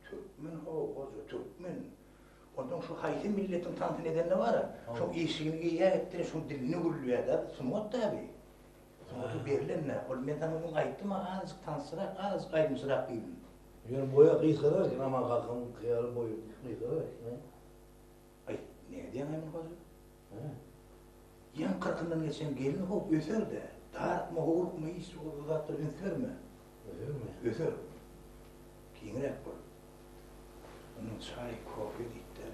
Türkmen how, goja, türkmen. Onsoň şu haýsy milletiň tansyny edende bar-a, şoň eşigini geýýär etdire, şoň dilini gürlýär-dä, sungat-da bi. Sungata berlen-dä. Ol men saňa öň aýtdym-a, azajyk tansçyrak, azajyk aýdymçyrak diýdim. Ýöne boýa gysgarak eken, Aman kakaň hyýaly boýy gysgarak eken-ä. Aý, nädýäň-aý muny goja? Hä? Ýaňy kyrkyndan geçen gelin how öser-dä. Darykma, howlukma, hiç o zatlara üns berme. Ösermi? Öser. Giňräk bol. Ondan çaý, kofe diýipdir.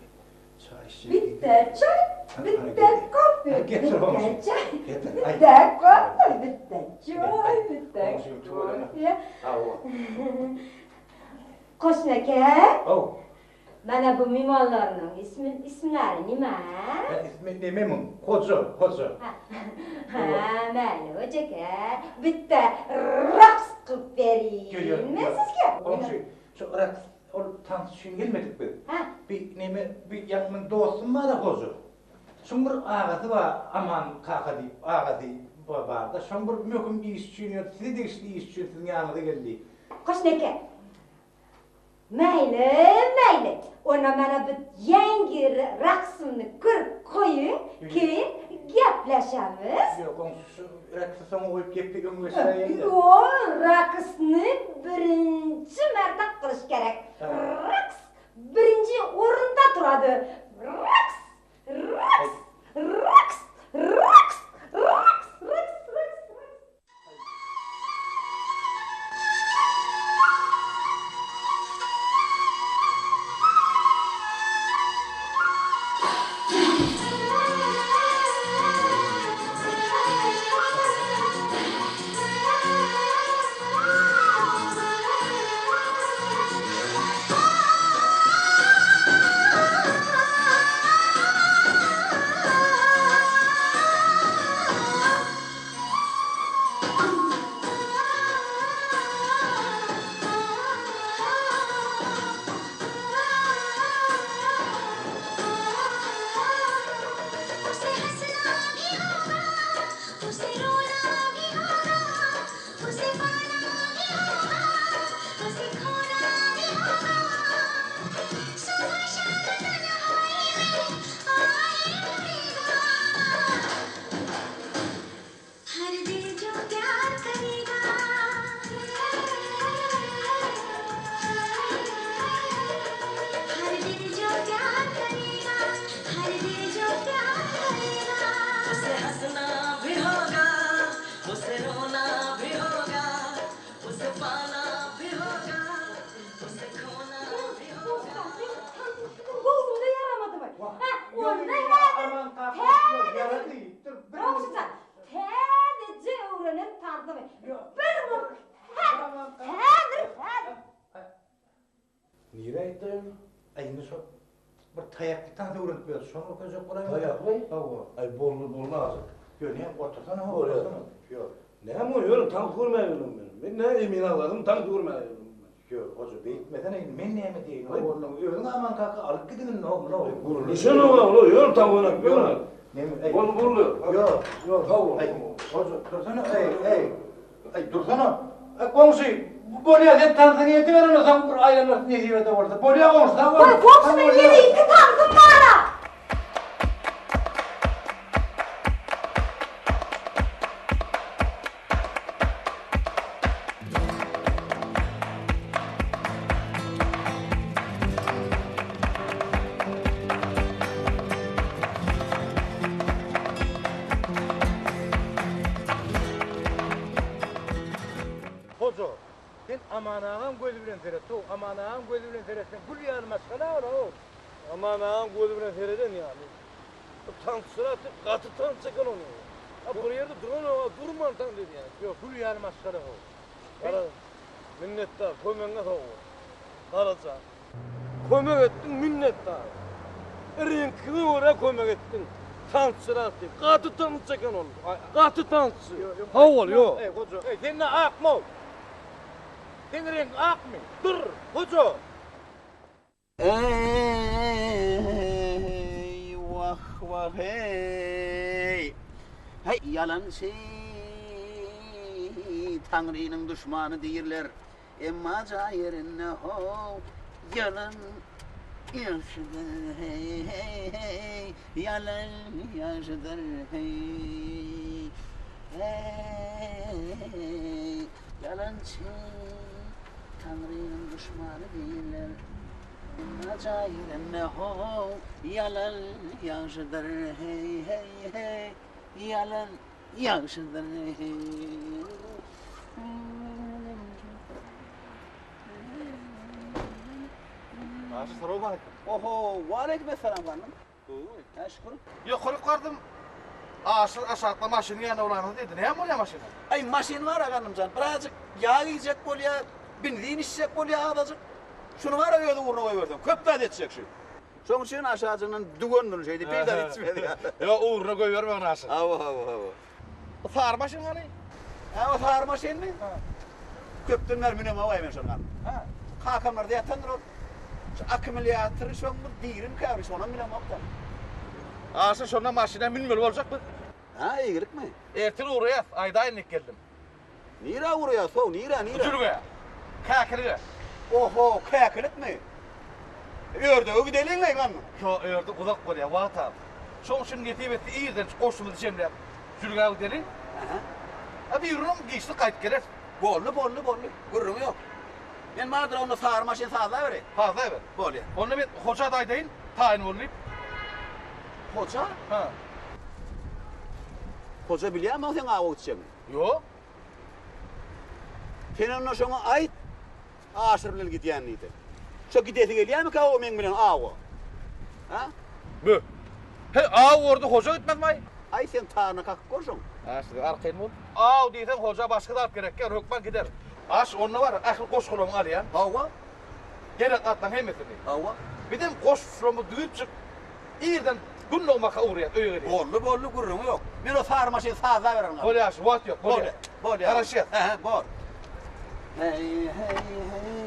Çaý içjek diýip. Bitte çaý, bitte kofe, bitte çaý, bitte kofe, bitte çaý, bitte kofe. Goşun eke. Haw. Mana bu mymanlarynyň ismi, ismleri nime? Hä, ismi neme muň? Hoja, Hoja. Hä, mäli Hoja eke. Bitte raks kylyp berin men sizge. Goňşy, şu raks, ol tans üçin gelmedik biz. Hä. Bir neme, bir ýaňy meň dostum bar-a Hoja. Şoň bir agasy bar, Aman kaka diýip, agasy bar-da. Şoň bir möhüm iş üçin, ýöne size degişli iş üçin siziň ýanyňyza geldi. Goşun eke, Mäýli, mäýli. Onda mana bu ýeňňi raksymny görüp goýuň, keýin gepleşemiz. Ýok, goňşy şu raksy soňa goýup gepi öňe geçiräýeň-dä. Ýok, raksny birinji märte gylyş gerek. Raks birinji orunda turady. Raks, raks, raks, raks, raks, raks, raks, raks. Täzeje öwrenen tansymy. Bir bolup häzir, häzir, häzir. Nirä gitdi ol? Aý indi şo bir taýakly tans öwrenip berdi. Şony görkezjek bolaýma. Taýakly? Hawa. Aý boldy, boldy azajyk. Ýok, näme otursana, otursana. Ýok. Näme ol, ýöne tans görmäge geldim men. Men nä emin agzadym, tans görmäge geldim men. Ýok, goja beýtmesene indi men näme diýeýin, oglum, özüň Aman kaka alyp gidiň indi muny. Gürleşenok-a olar, ýör tans oýnap ýör. Neme, eý. Boldy, boldy. Ýok. Ýok, sag bol. Aý, goja, dursana, eý, eý. Aý, dursana. Aý, goňşy, bolýa, sen tansyňy ediber onda soň bir aýlanarys nesibede bolsa. Bolýa goňşy, sag bol. Goý, goňşy, meniň ýene iki tansym bar-a. Hoja, sen Aman agaň gözi bilen seret-ow, Aman agaň gözi bilen seretseň gül ýaly maşgala ol-ow. Aman agaň gözi bilen sereden ýaly. Bu tansçylar gaty tans eken ony. A bir ýerde duranok-a, durman tans edýär. Ýok, gül ýaly maşgala how. Gara, minnetdar, kömegiňe sag bol. Garaja. Kömek etdiň, minnetdar. Reňkiňe görä kömek etdiň. Tansçyrak diýip. Gaty tansçy eken ol. Gaty tansçy. Hawa, ýok. Eý, goja, eý, sen-de akma-ow. Seň reňkiň akmy? Dur, goja! Eý, wah, wah, eý. Heý, ýalançy Taňrynyň duşmany diýrler. Emma jaý ýerinde how, ýalan ýagşydyr, heý, heý, heý, ýalan ýagşydyr, heý, heý, ýalançy Taňrynyň duşmany diýrler. Emma jaý ýerinde how, ýalan ýagşydyr, heý, heý, heý, ýalan Ýagşydyr. Aşy salowmaleýkim. Oho, waleýkim essalam gandym. Gowymy? Hä, şükür. Ýokaryk bardym. Aşyr aşakda maşynyň ýanynda bolaýmasa diýdi. Näme bolýar maşyna? Aý, maşyn bar-a gandymjan. Birazjyk ýag iýjek bolýar, benzin içjek bolýar azajyk. Şuny bar-a öz ugruna goýberseň, köp zat etjek şu. Şoň üçin aşajygyndan düwendir şeýdip hiç zat içmez ýaly. Ýok, ugruna goýbermegin aşyr. Hawa, hawa, hawa. O sary maşyn hany? Hä, o sary maşynmy? Köpden bäri münemok-aý men şony gam. Hä. Kakamlarda ýatandyr ol. Şu akkumulýatory şoň bir dirimkä bir şonam bilemok-da. Aşyr şonda maşyna münmeli boljak biz. Hä, eýgilikmi? Ertir ugraýas, aýdaýyn diýip geldim. Nirä urýas how, nirä, nirä? Jülgä. Käkilige. Oho, käkilikmi? Ördege gideliň-leý ganyň. Ýo, ördek uzak bolýar, wagt az. Şoň üçin nesip etse irden şu goşumyzy jemläp, jülgä gideliň. Aha. A birigünem giçlik gaýdyp geleris. Boldy, boldy, boldy. Gürrüň ýok. Men bardyr onda sary maşyn sazlabereý. Sazlaber. Bolýa. Onda men Hoja-da aýdaýyn, taýyn bol diýip. Hoja? Ha. Hoja bilýärmi oň seň awa gitjegiňi? Ýok. Sen onda şoňa aýt, Aşyr bilen gidýän diýdi. Şo gidesi gelýärmikä o meň bilen awa? Ha? Bö. Heý, aw orda hoja gitmezmi-aý? Aý, sen taryna kakyp gör şoň. Aşyr, arkaýyn bol. Aw diýseň hoja başga zat gerek däl, hökman gider. Aş, onda bar, ähli goşgularyňy alýan. Hawa. Gerek zatlaryň hemmesini. Hawa. Bizem goşgularymyzy düzüpjik Irden Gün dogmaka ugraýas, öýe gelýäs. Boldy, boldy, gürrüňi ýok. Men o sary maşyny sazlaberin. Bolýar, şu wagt ýok, bolýar. Bolýar. Garaşýas. Hä, bor. Heý, heý, heý.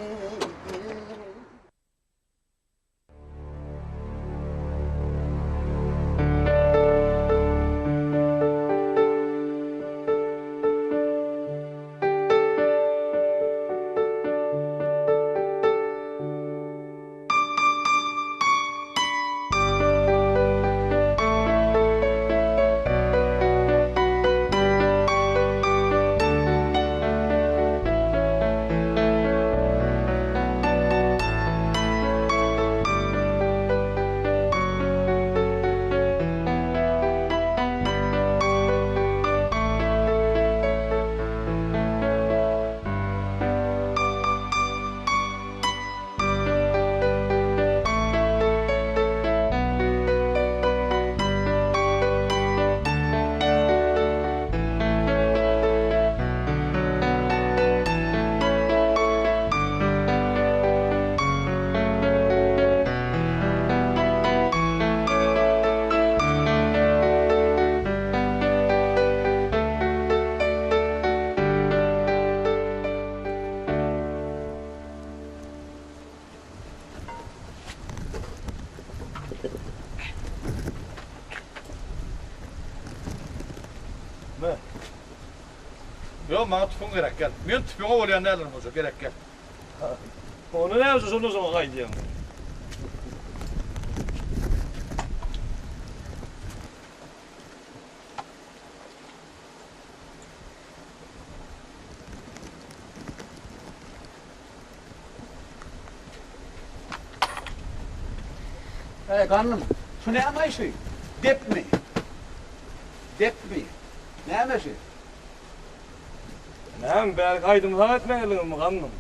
Me. Ýok, maňa tüpeň gerek gel. Men tüpeňe bolýan däldirin hoja, gerek gel. Onda näme üçin şondan soň gaýdýaň? Eý, gandym, şu näme-aý şu? Depmi? Depmi? Näme şu? Näme, bärki aýdymy sag etmeliňizmi, gandym?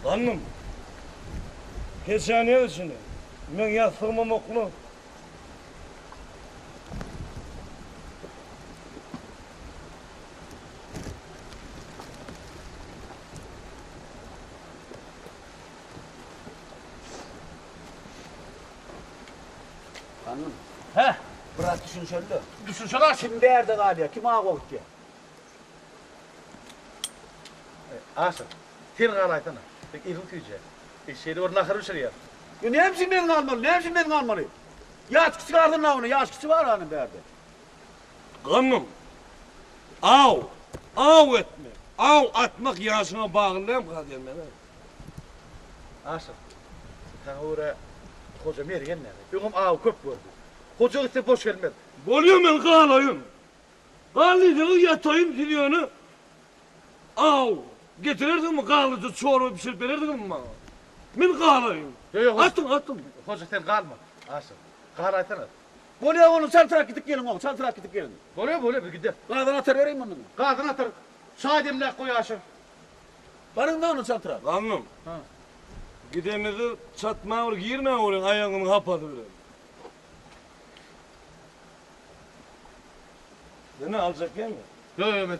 Gandym. Keçäni ýaz içine. Meň ýassygymam okla. Gandym. Hä? Biraz düşünşeli-de. Düşünşeli aşyr. Kim bärde galýar, kim awa gitýär? Aşyr, sen galaýsana. Sen eliň süýji. Biz şeýle bir nahar bişirýäs. Ýa näme üçin men galmaly, näme üçin men galmaly? Ýaş kiçi galsyn-a ony, ýaş kiçi bar hany bärde. Gandym. Aw, aw etmek, aw atmak ýaşyňa bagly dälmi diýen men-ä. Aşyr, saňa görä Hoja mergen näme? Öňem aw köp gördi. Hoja gitse boş gelmez. Bolýa men galaýyn. Gal diýseňiz ýataýyn siz ýöne aw getirersiňmi galyja çorba bişirip berersiňizmi maňa? Men galaýyn. Ýok ýok. Atyň atyň. Hoja sen galma. Aşyr, galaýsana. Bolýa oglum çaltrak gidip geliň oglum çaltrak gidip geliň. Bolýa bolýa biz gideris. Gazan atar bereýin onda men. Gazan atar. Çaý demläp goý Aşyr. Baryň-da onda çaltrak. Gandym. Gidemizde çatma bir girmäň welin aýagyňyzyň hapasy bilen. Neme aljak gelmi? Ýok ýok men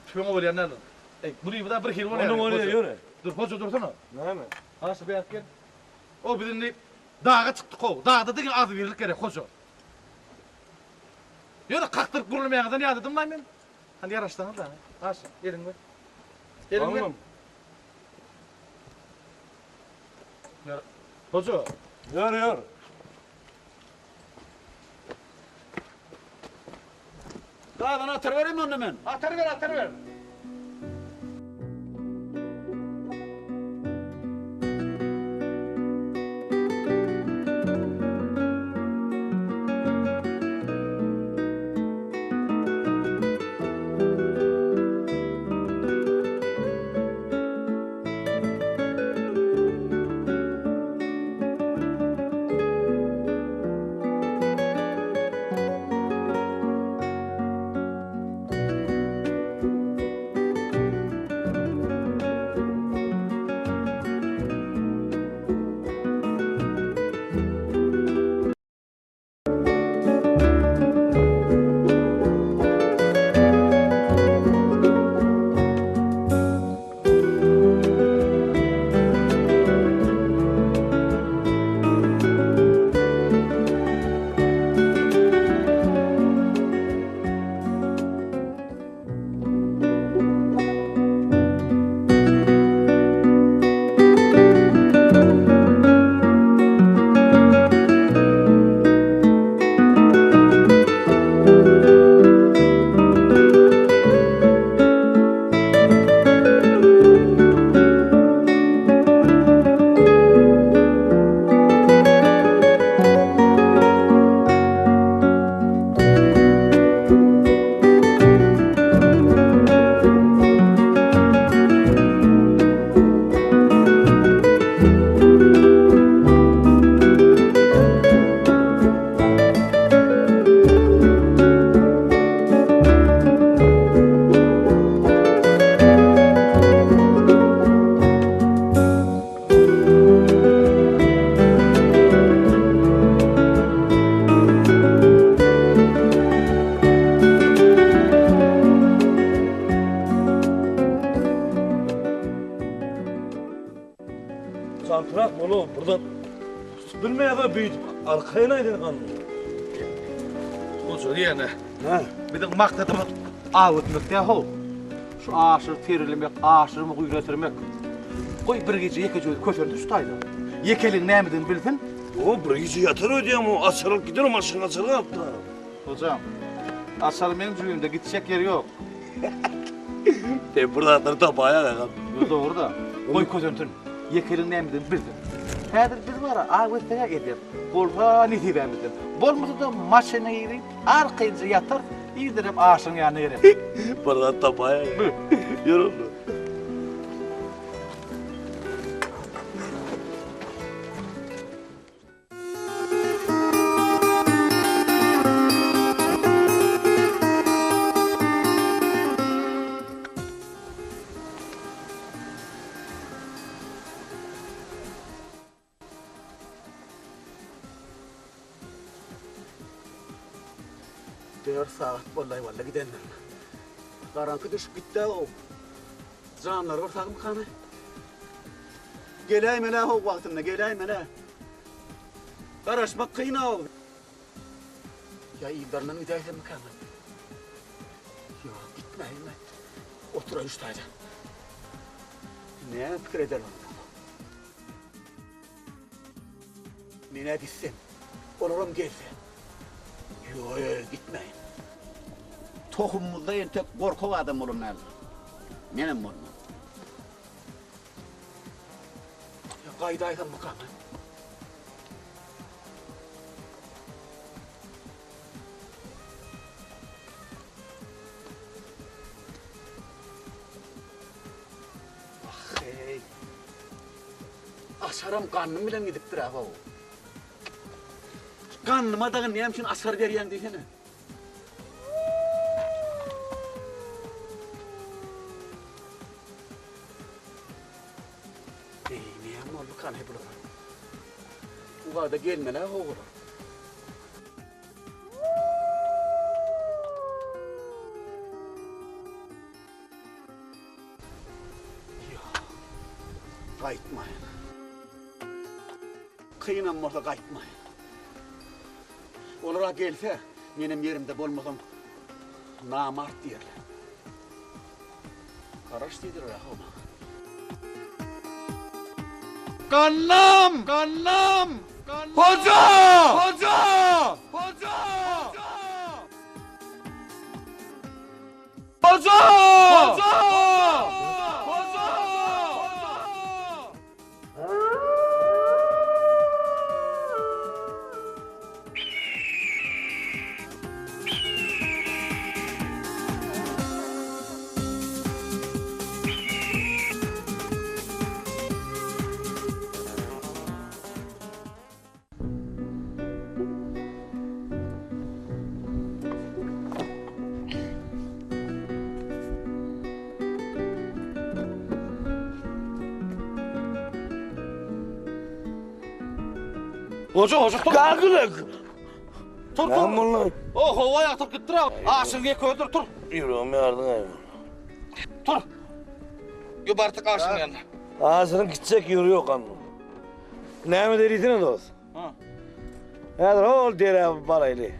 tüpeňe bolýan däldir. Eý, bu da bir hili bolýar. Onda bolýar ýöre. Dur, hoja dursana. Näme? Aşyr bärik gel. O biz indi daga çykdyk how. Dagda diňe agzybirlik gerek hoja. Ýöne kakdyryp gürlemäňizden ýadadym-laý men. Hany ýaraşsaňyz-da. Aşyr, eliňi ber. Eliňi ber. Ýör. Hoja. Ýör, ýör. Gazany atar bereýin onda men. Atar ber, atar ber. Çaltrak bol-ow, bir zat bilmeýär-de beýdip arkaýyn aýdyn gandym. Goja diýene. Biziň maksadymyz aw etmek däl-how. Şu aşyry terlemek, aşyrymy güýretirmek. Goý bir gije ýekeje özi kösensin şu taýda. Ýekeligiň nämedigini bilsin. O bir gije ýatar öýdýän o açar alyp gider o maşynyň açary galypdyr. Hojam, açary meň jübimde gitjek ýeri ýok. Sen bir zatlar tapaýaň agam. Ýo dogry-da. Goý kösensin. Ýekeligiň nämedigini bilsin. Häzir biz bar-a, aw etsek-ä ederis. Bolsa nesibämizden. Bolmasa-da maşyna girip, arkaýynja ýatarys, irdenem aşyryň ýanyna geleris. Bir zat tapaýaň. Ýör onda. Dört sagat boldaý walla gidenlerine. Garaňky düşüp gitdä-ow. Janlary bir sagmykany? Geläýmel-ä how wagtynda, geläýmel-ä. Garaşmak kyn-ow. Ýa yzlaryndan gidäýsemmikäm? Ýok, gitmäýin men. Oturaýyn şu taýda. Näme pikir ederler onda? Men-ä gitsem, olaram gelse. Ýo-ýo, gitmäýin. Tohumymyzda entek gorkak adam bolan däldir. Menem bolman. Ýa gaýdaýsammykam? Ah-heý. Açaram gannym bilen gidipdir-ä how. Gannyma dagy näme üçin açar berýäň diýsene. Eý, näme boldukan he bulara? Ugada gelmeli-ä how olar. Ýok. Gaýtmaýyn. Kynam bolsa gaýtmaýyn. Olar-a gelse, menem ýerimde bolmasam, namart diýerler. Garaş diýdiler-ä how maňa. Gannam! Gannam! Hoja! Hoja! Hoja! Hoja! Hoja! Hoja! Hoca hoca tur. Kalk Tur tur. O howa ýatyp gitdir ha. Aşyň ýek öldür tur. Ýüregim ýardyň aý. Tur. Ýo bartyk aşyň ýanyna. Aşyryň gitjek ýeri ýok anna. Näme diýsene dost? Ha. Häzir hol derä baraýly.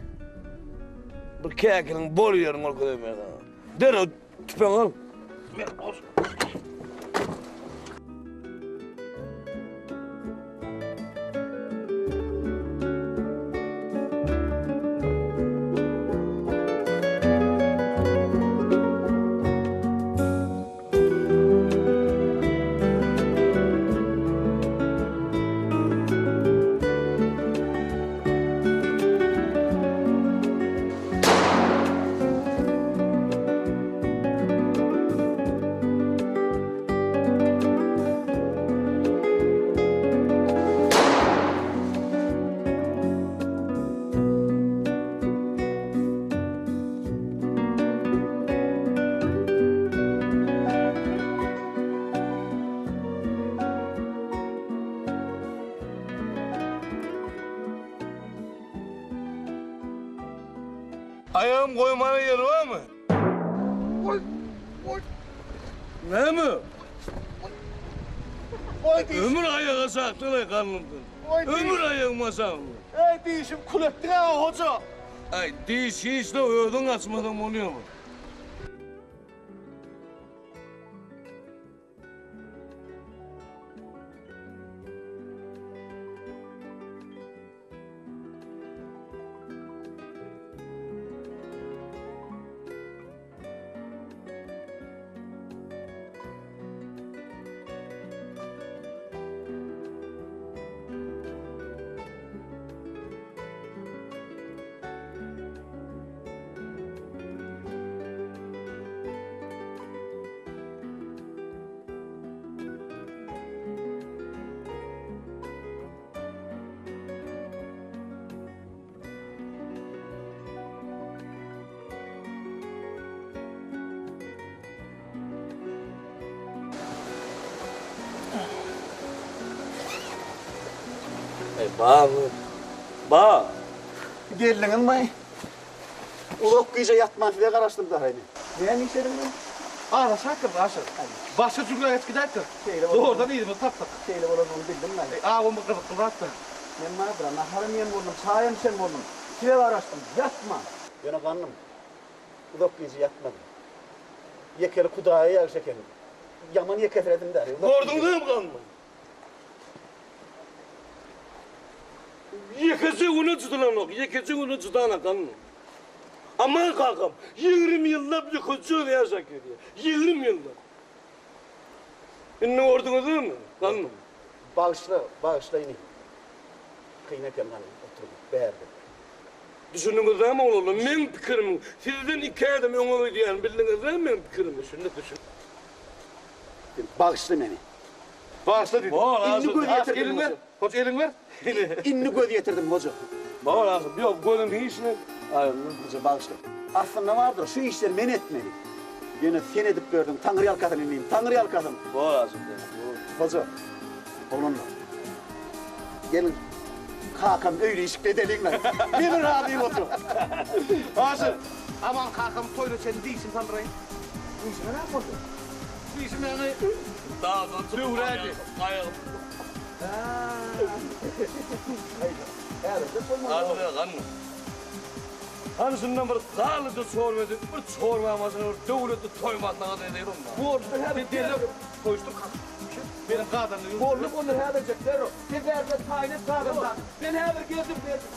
Bir käkiliň bol ýerini görkezeýin men sana. Derrew tüpeň al. Men ol. Aýagym goýmana ýer barmy? Goý, goý. Näme? Goý diýşim. Ömür aýaga saklanay garnymdan. Ömür aýagyma saklan. Eý diýşim kül etdiň-ä hoja. Aý diş hiç-le özüň açmasaň bolýamy? Eý, barmy? Bar. Geldiňizmi? Uzak gije ýatman size garaşdym dagy men. Näme iş ediň men? Aza şakyrdy Aşyr. Başga jümle geçip gidäýipdir. Şeýle bolan. Zordan yzymyzy tapdyk. Şeýle bolanyny bildim men. Awam bir gyzykly zatdyr. Men bardyr-a, naharam iýen boldum, çaýam içen boldum. Size garaşdym, ýatman. Ýöne gandym. Uzak gije ýatmadym. Ýekeli Hudaýa ýagşy eken. Ýaman ýekesiredim däri. Gördüňizmi gandym? Ýekeje güne jydylanok, ýekeje güne jydana gandym. Aman kakam, 20 ýyllap ýekeje özi ýaşap gelýär. 20 ýyllap. Indi gördüňizmi gandym? Bagyşla, bagyşla inim. Kyn eken gandym oturmak bärde. Düşündiňiz dämi oglanlar, meň pikirimiň sizden iki ädim öňe gidýänini bildiňiz dämi meň pikirimi? Düşündik, düşündik. Sen bagyşla meni. Bagyşla diýdim. Indi göz ýetirdim Elin ber. hoja. Hoja elin ber. Indi göz ýetirdim hoja. Baba lazym. Ýok, gözüm hiç ne. Hoja bagyşla. Aslynda bardyr, şu işleri men etmeli. Ýöne sen edip berdiň, Taňry ýalkasyn inim, Taňry ýalkasyn. Baba lazym. Hoja, oglanlar. Geliň, kakam öýli işikli edeliň-le. Men razy hoja. Aşyr, Aman kakam toýuna çenli dişini saldyraýyn. Dişiňe näme boldy? Dişim ýaňy döwrädi. Hany şundan bir galyja çorba edip, bir çorba başyna bir döwletli toý maslahat edeýin onda. Boldy, häzir derrew goýuşdyr kakam. Meniň gazanly ýumşum. Boldy, boldy, häzirjek derrew. Sen bärde taýyn et gazandan. Men häzir geldim, geldim.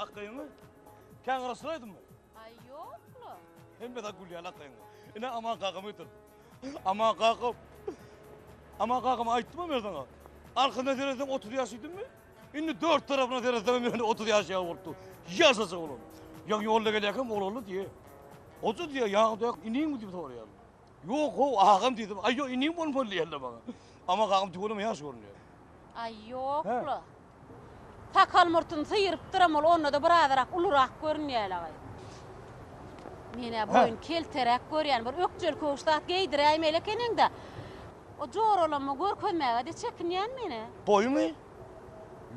Akgyňy kän garaşdyraýdymmy? Aý ýok-la. Hemme zat gül ýaly akgyňy. Ine Aman kakamy getirdim. Aman kakam. Aman kakama aýtdym-a men saňa. Arkadan seretseň 30 ýaş diýdimmi? Indi dört tarapyna seretsem ýöne 30 ýaş ýaly bolup dur. Ýaşajyk olam. Ýaňy ýolda gelýärkäm oglanly diýe. Hoja diýe, ýaňy iniňmi diýip soraýar. Ýok how, agam diýdim. Aý ýok, inim bolmaly diýýärler maňa. Aman kakam tüweleme ýaş görünýär. Aý ýok-la. Sakal-murtuny syrypdyram ol, onda-da birazyrak ulurak görünýär-laý. Men-ä boýuny kelteräk görýän, bir ökjeli köwüş zat geýdiräýmeli ekeniň-dä. O joralama görkezmäge-de çekinýän men-ä. Boýumy?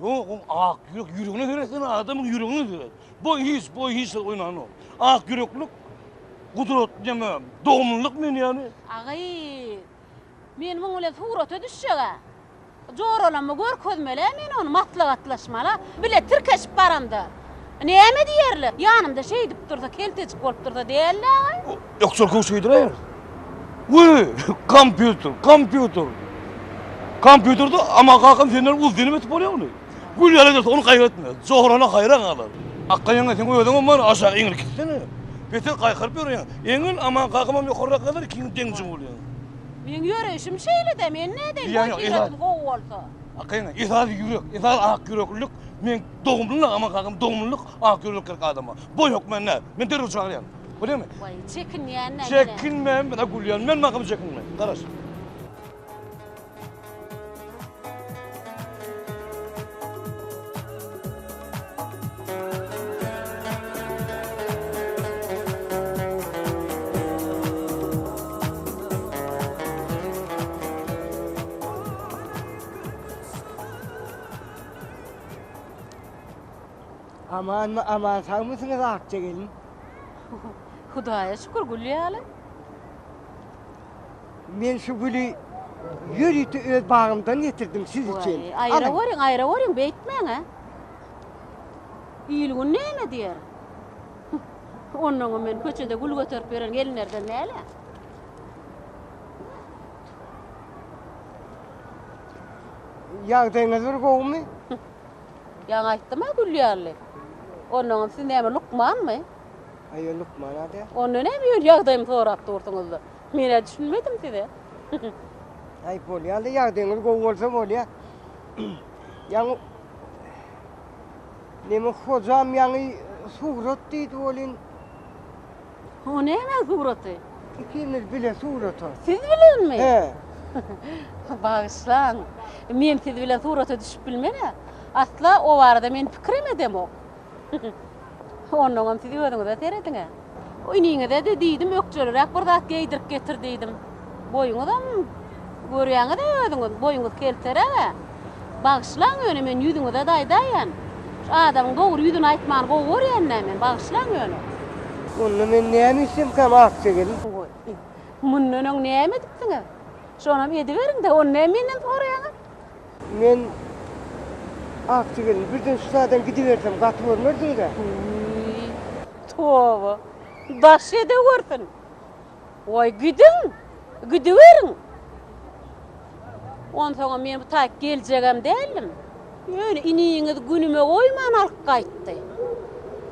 Ýok, oň ak ýürek, ýüregine seretsene, adamyň ýüregine seret. Boý hiç, boý hiç zat oýnanok. Ak ýüreklik, gudrat neme, dogumlylyk men ýaly. Agy, men muň bilen surata düşjeg-ä. Joralama görkezmeli-ä men ony, maslahatlaşmaly-a. Bile tirkeşip baramda. Näme diýerler? Ýanymda şeýdip dursa, keltejik bolup dursa däl-dä agy. Ökjel köwüş geýdiräýeris. Wiý, kompýuter, kompýuter. Kompýuterde Aman kakam senden uzdynym etip bolýar ony. Gül ýaly ederse ony gaýgy etme. Jorana haýran galar. Akga ýeňňe seň özüňem bar, aşak eňil gitsene. Beter gaýkyryp ýörýäň. Eňil Aman kakamam ýokarrak galar, ikiňiz deňje bolýaň. Meň ýöreýşim şeýle-dä, men nädeýin, boý-syratym gowy bolsa. Akga ýeňňe, esasy ýürek, esasy ak ýüreklilik. Men dogumlylyk, Aman kakam dogumlylyk, ak ýüreklilik gerek adama. Boý hökmän däl. Men derrew çagyrýan. Bolýarmy? Waý, çekinýän-dä men-ä. Çekinme, men-ä gülýän. Men makam çekinme. Garaş. Amanmy aman sagmysyňyz Akja gelin? Hudaýa şükür gül ýaly. Men şu güli. Ýörite öz bagymdan getirdim siz üçin. Waý, aýra görüň, aýra görüň, beýtmäň-ä. Il-gün näme diýer? Onnoňam men köçede gül göterip ýören gelinlerden däl-ä. Ýagdaýyňyz bir gowumy? Ýaňy aýtdym-a gül ýaly. Onnoňam siz näme lukmanmy? Aý, lukman-a däl. Onda näme ýöne ýagdaýymy sorap dursuňyz-da? Men-ä düşünmedim size. Aý, bolýa-da, ýagdaýyňyz gowy bolsa bolýa. Ýaňy neme hojam ýaňy surat diýdi welin. O nämäň suraty? Ikimiz bile surata. Siz bilenmi? He. Bagyşlaň. Men siz bilen surata düşüp bilmen-ä. Asla o barada men pikirem edemok. Onnoňam siz özüňize serediň-ä. Iniňize-de diýdim, ökjeliräk bir zat geýdirip getir diýdim. Boýuňyzam görýäňiz-ä özüňiz, boýuňyz kelteräg-ä. Bagyşlaň ýöne men ýüzüňize-de aýdaýan. Şu adamyň dogry ýüzüne aýtmany gowy görýän-dä men, bagyşlaň ýöne. Onda men näme etsemkäm Akja gelin? Goý. Mundan öň näme edipsiňiz? Şonam ediberiň-de, ony näme menden soraýaňyz? Men Akja gelin, birden şu taýdan gidibersem gaty görmersiňiz-ä? Wiý, toba. Daş edewürsin. Goý, gidiň! Gidiberiň! Onsoňam men bu taýyk geljegem däldim. Ýöne iniňiz günüme goýman alyp gaýtdy.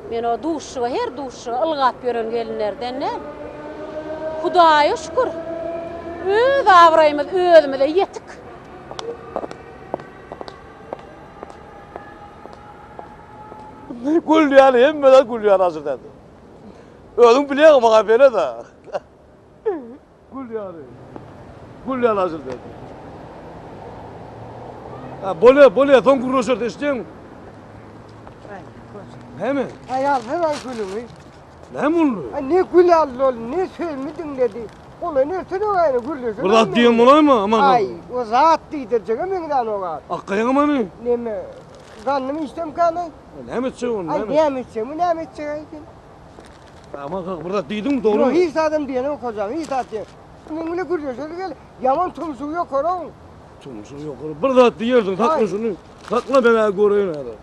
Men o duşuşyga, her duşuşyga ylgap ýören gelinlerden däl. Hudaýa şükür, öz abraýymyz özümize ýetik. Gül ýaly, hemme zat gül ýaly Aşyr däde. Özüň bilýäň maňa belet-ä. Gül ýaly. Gül ýaly Aşyr däde. Ha, bolýa, bolýa, soň gürleşeris, eşitýäňmi? Näme? Aý alsana aý gülüňi. Näme boldy? Aý ne gül aldy ol, ne sözümi diňledi. Ola nersene gaýry gürleşelim. Bir zat diýen bolaýma, aman. Aý, o zat diýdirjege meňzänok a. Akgaýaňam hany? Neme? Gandym içdemkäni? Näme etjek ony? Aý, näme etjek, bu näme etjek aý sen? Aman kaka, bir zat diýdiňmi, dogrymy? Ýok, hiç zadam diýenem hojam, hiç zat diýen. Meň bilen gürleşeli gel, ýaman tumşugy ýokary oň. Tumşugy ýokary. Bir zat diýerdiň, sakla şuny. Sakla men-ä göreýin häzir.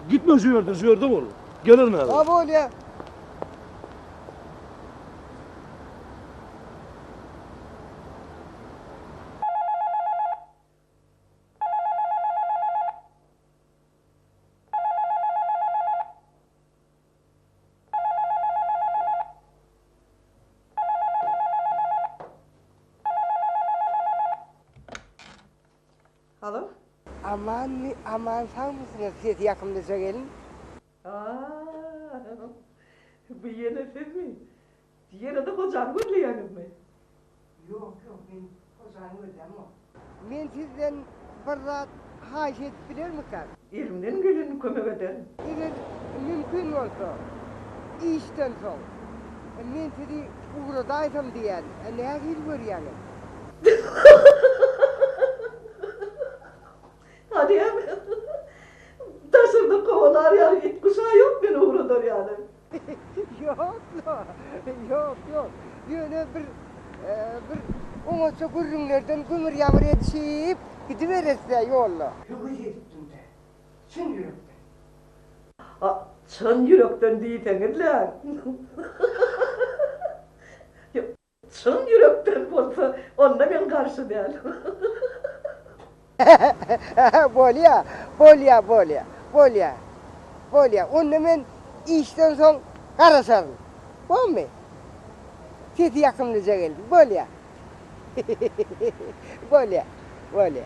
Gitme şu ýerden, şu ýerde bol. Gelerin häzir. Ha bolýa. Halo? Amanmy, aman sagmysyňyz sesi ýakymlyja gelin? Aa, bu ýene sizmi? Ýene-de hojany gözleýäňizmi? Ýok, ýok, men hojany gözlämok. Men sizden bir zat haýyş edip bilermikäm? Elimden gelenini kömek ederin. Eger mümkin bolsa, işden soň, men sizi ugradaýsam diýýän, nähili görýäňiz? Hany hem daşarda kowalar ýaly it-guşa ýok meni ugradar ýaly. Ýok-la, ýok, ýok. Ýöne bir, bir oňatja gürrüňlerden gümür-ýamyr edişip gidiberesdä ýolda. Höwes edipdim-dä, çyn ýürekden. A, çyn ýürekden diýseňiz-le. Çyn ýürekden bolsa, onda men garşy däl. Bolýa, bolýa, bolýa, bolýa, bolýa. Onda men işden soň garaşaryn. Bormy? Sesi ýakymlyja geldi. Bolýa. Bolýa, bolýa.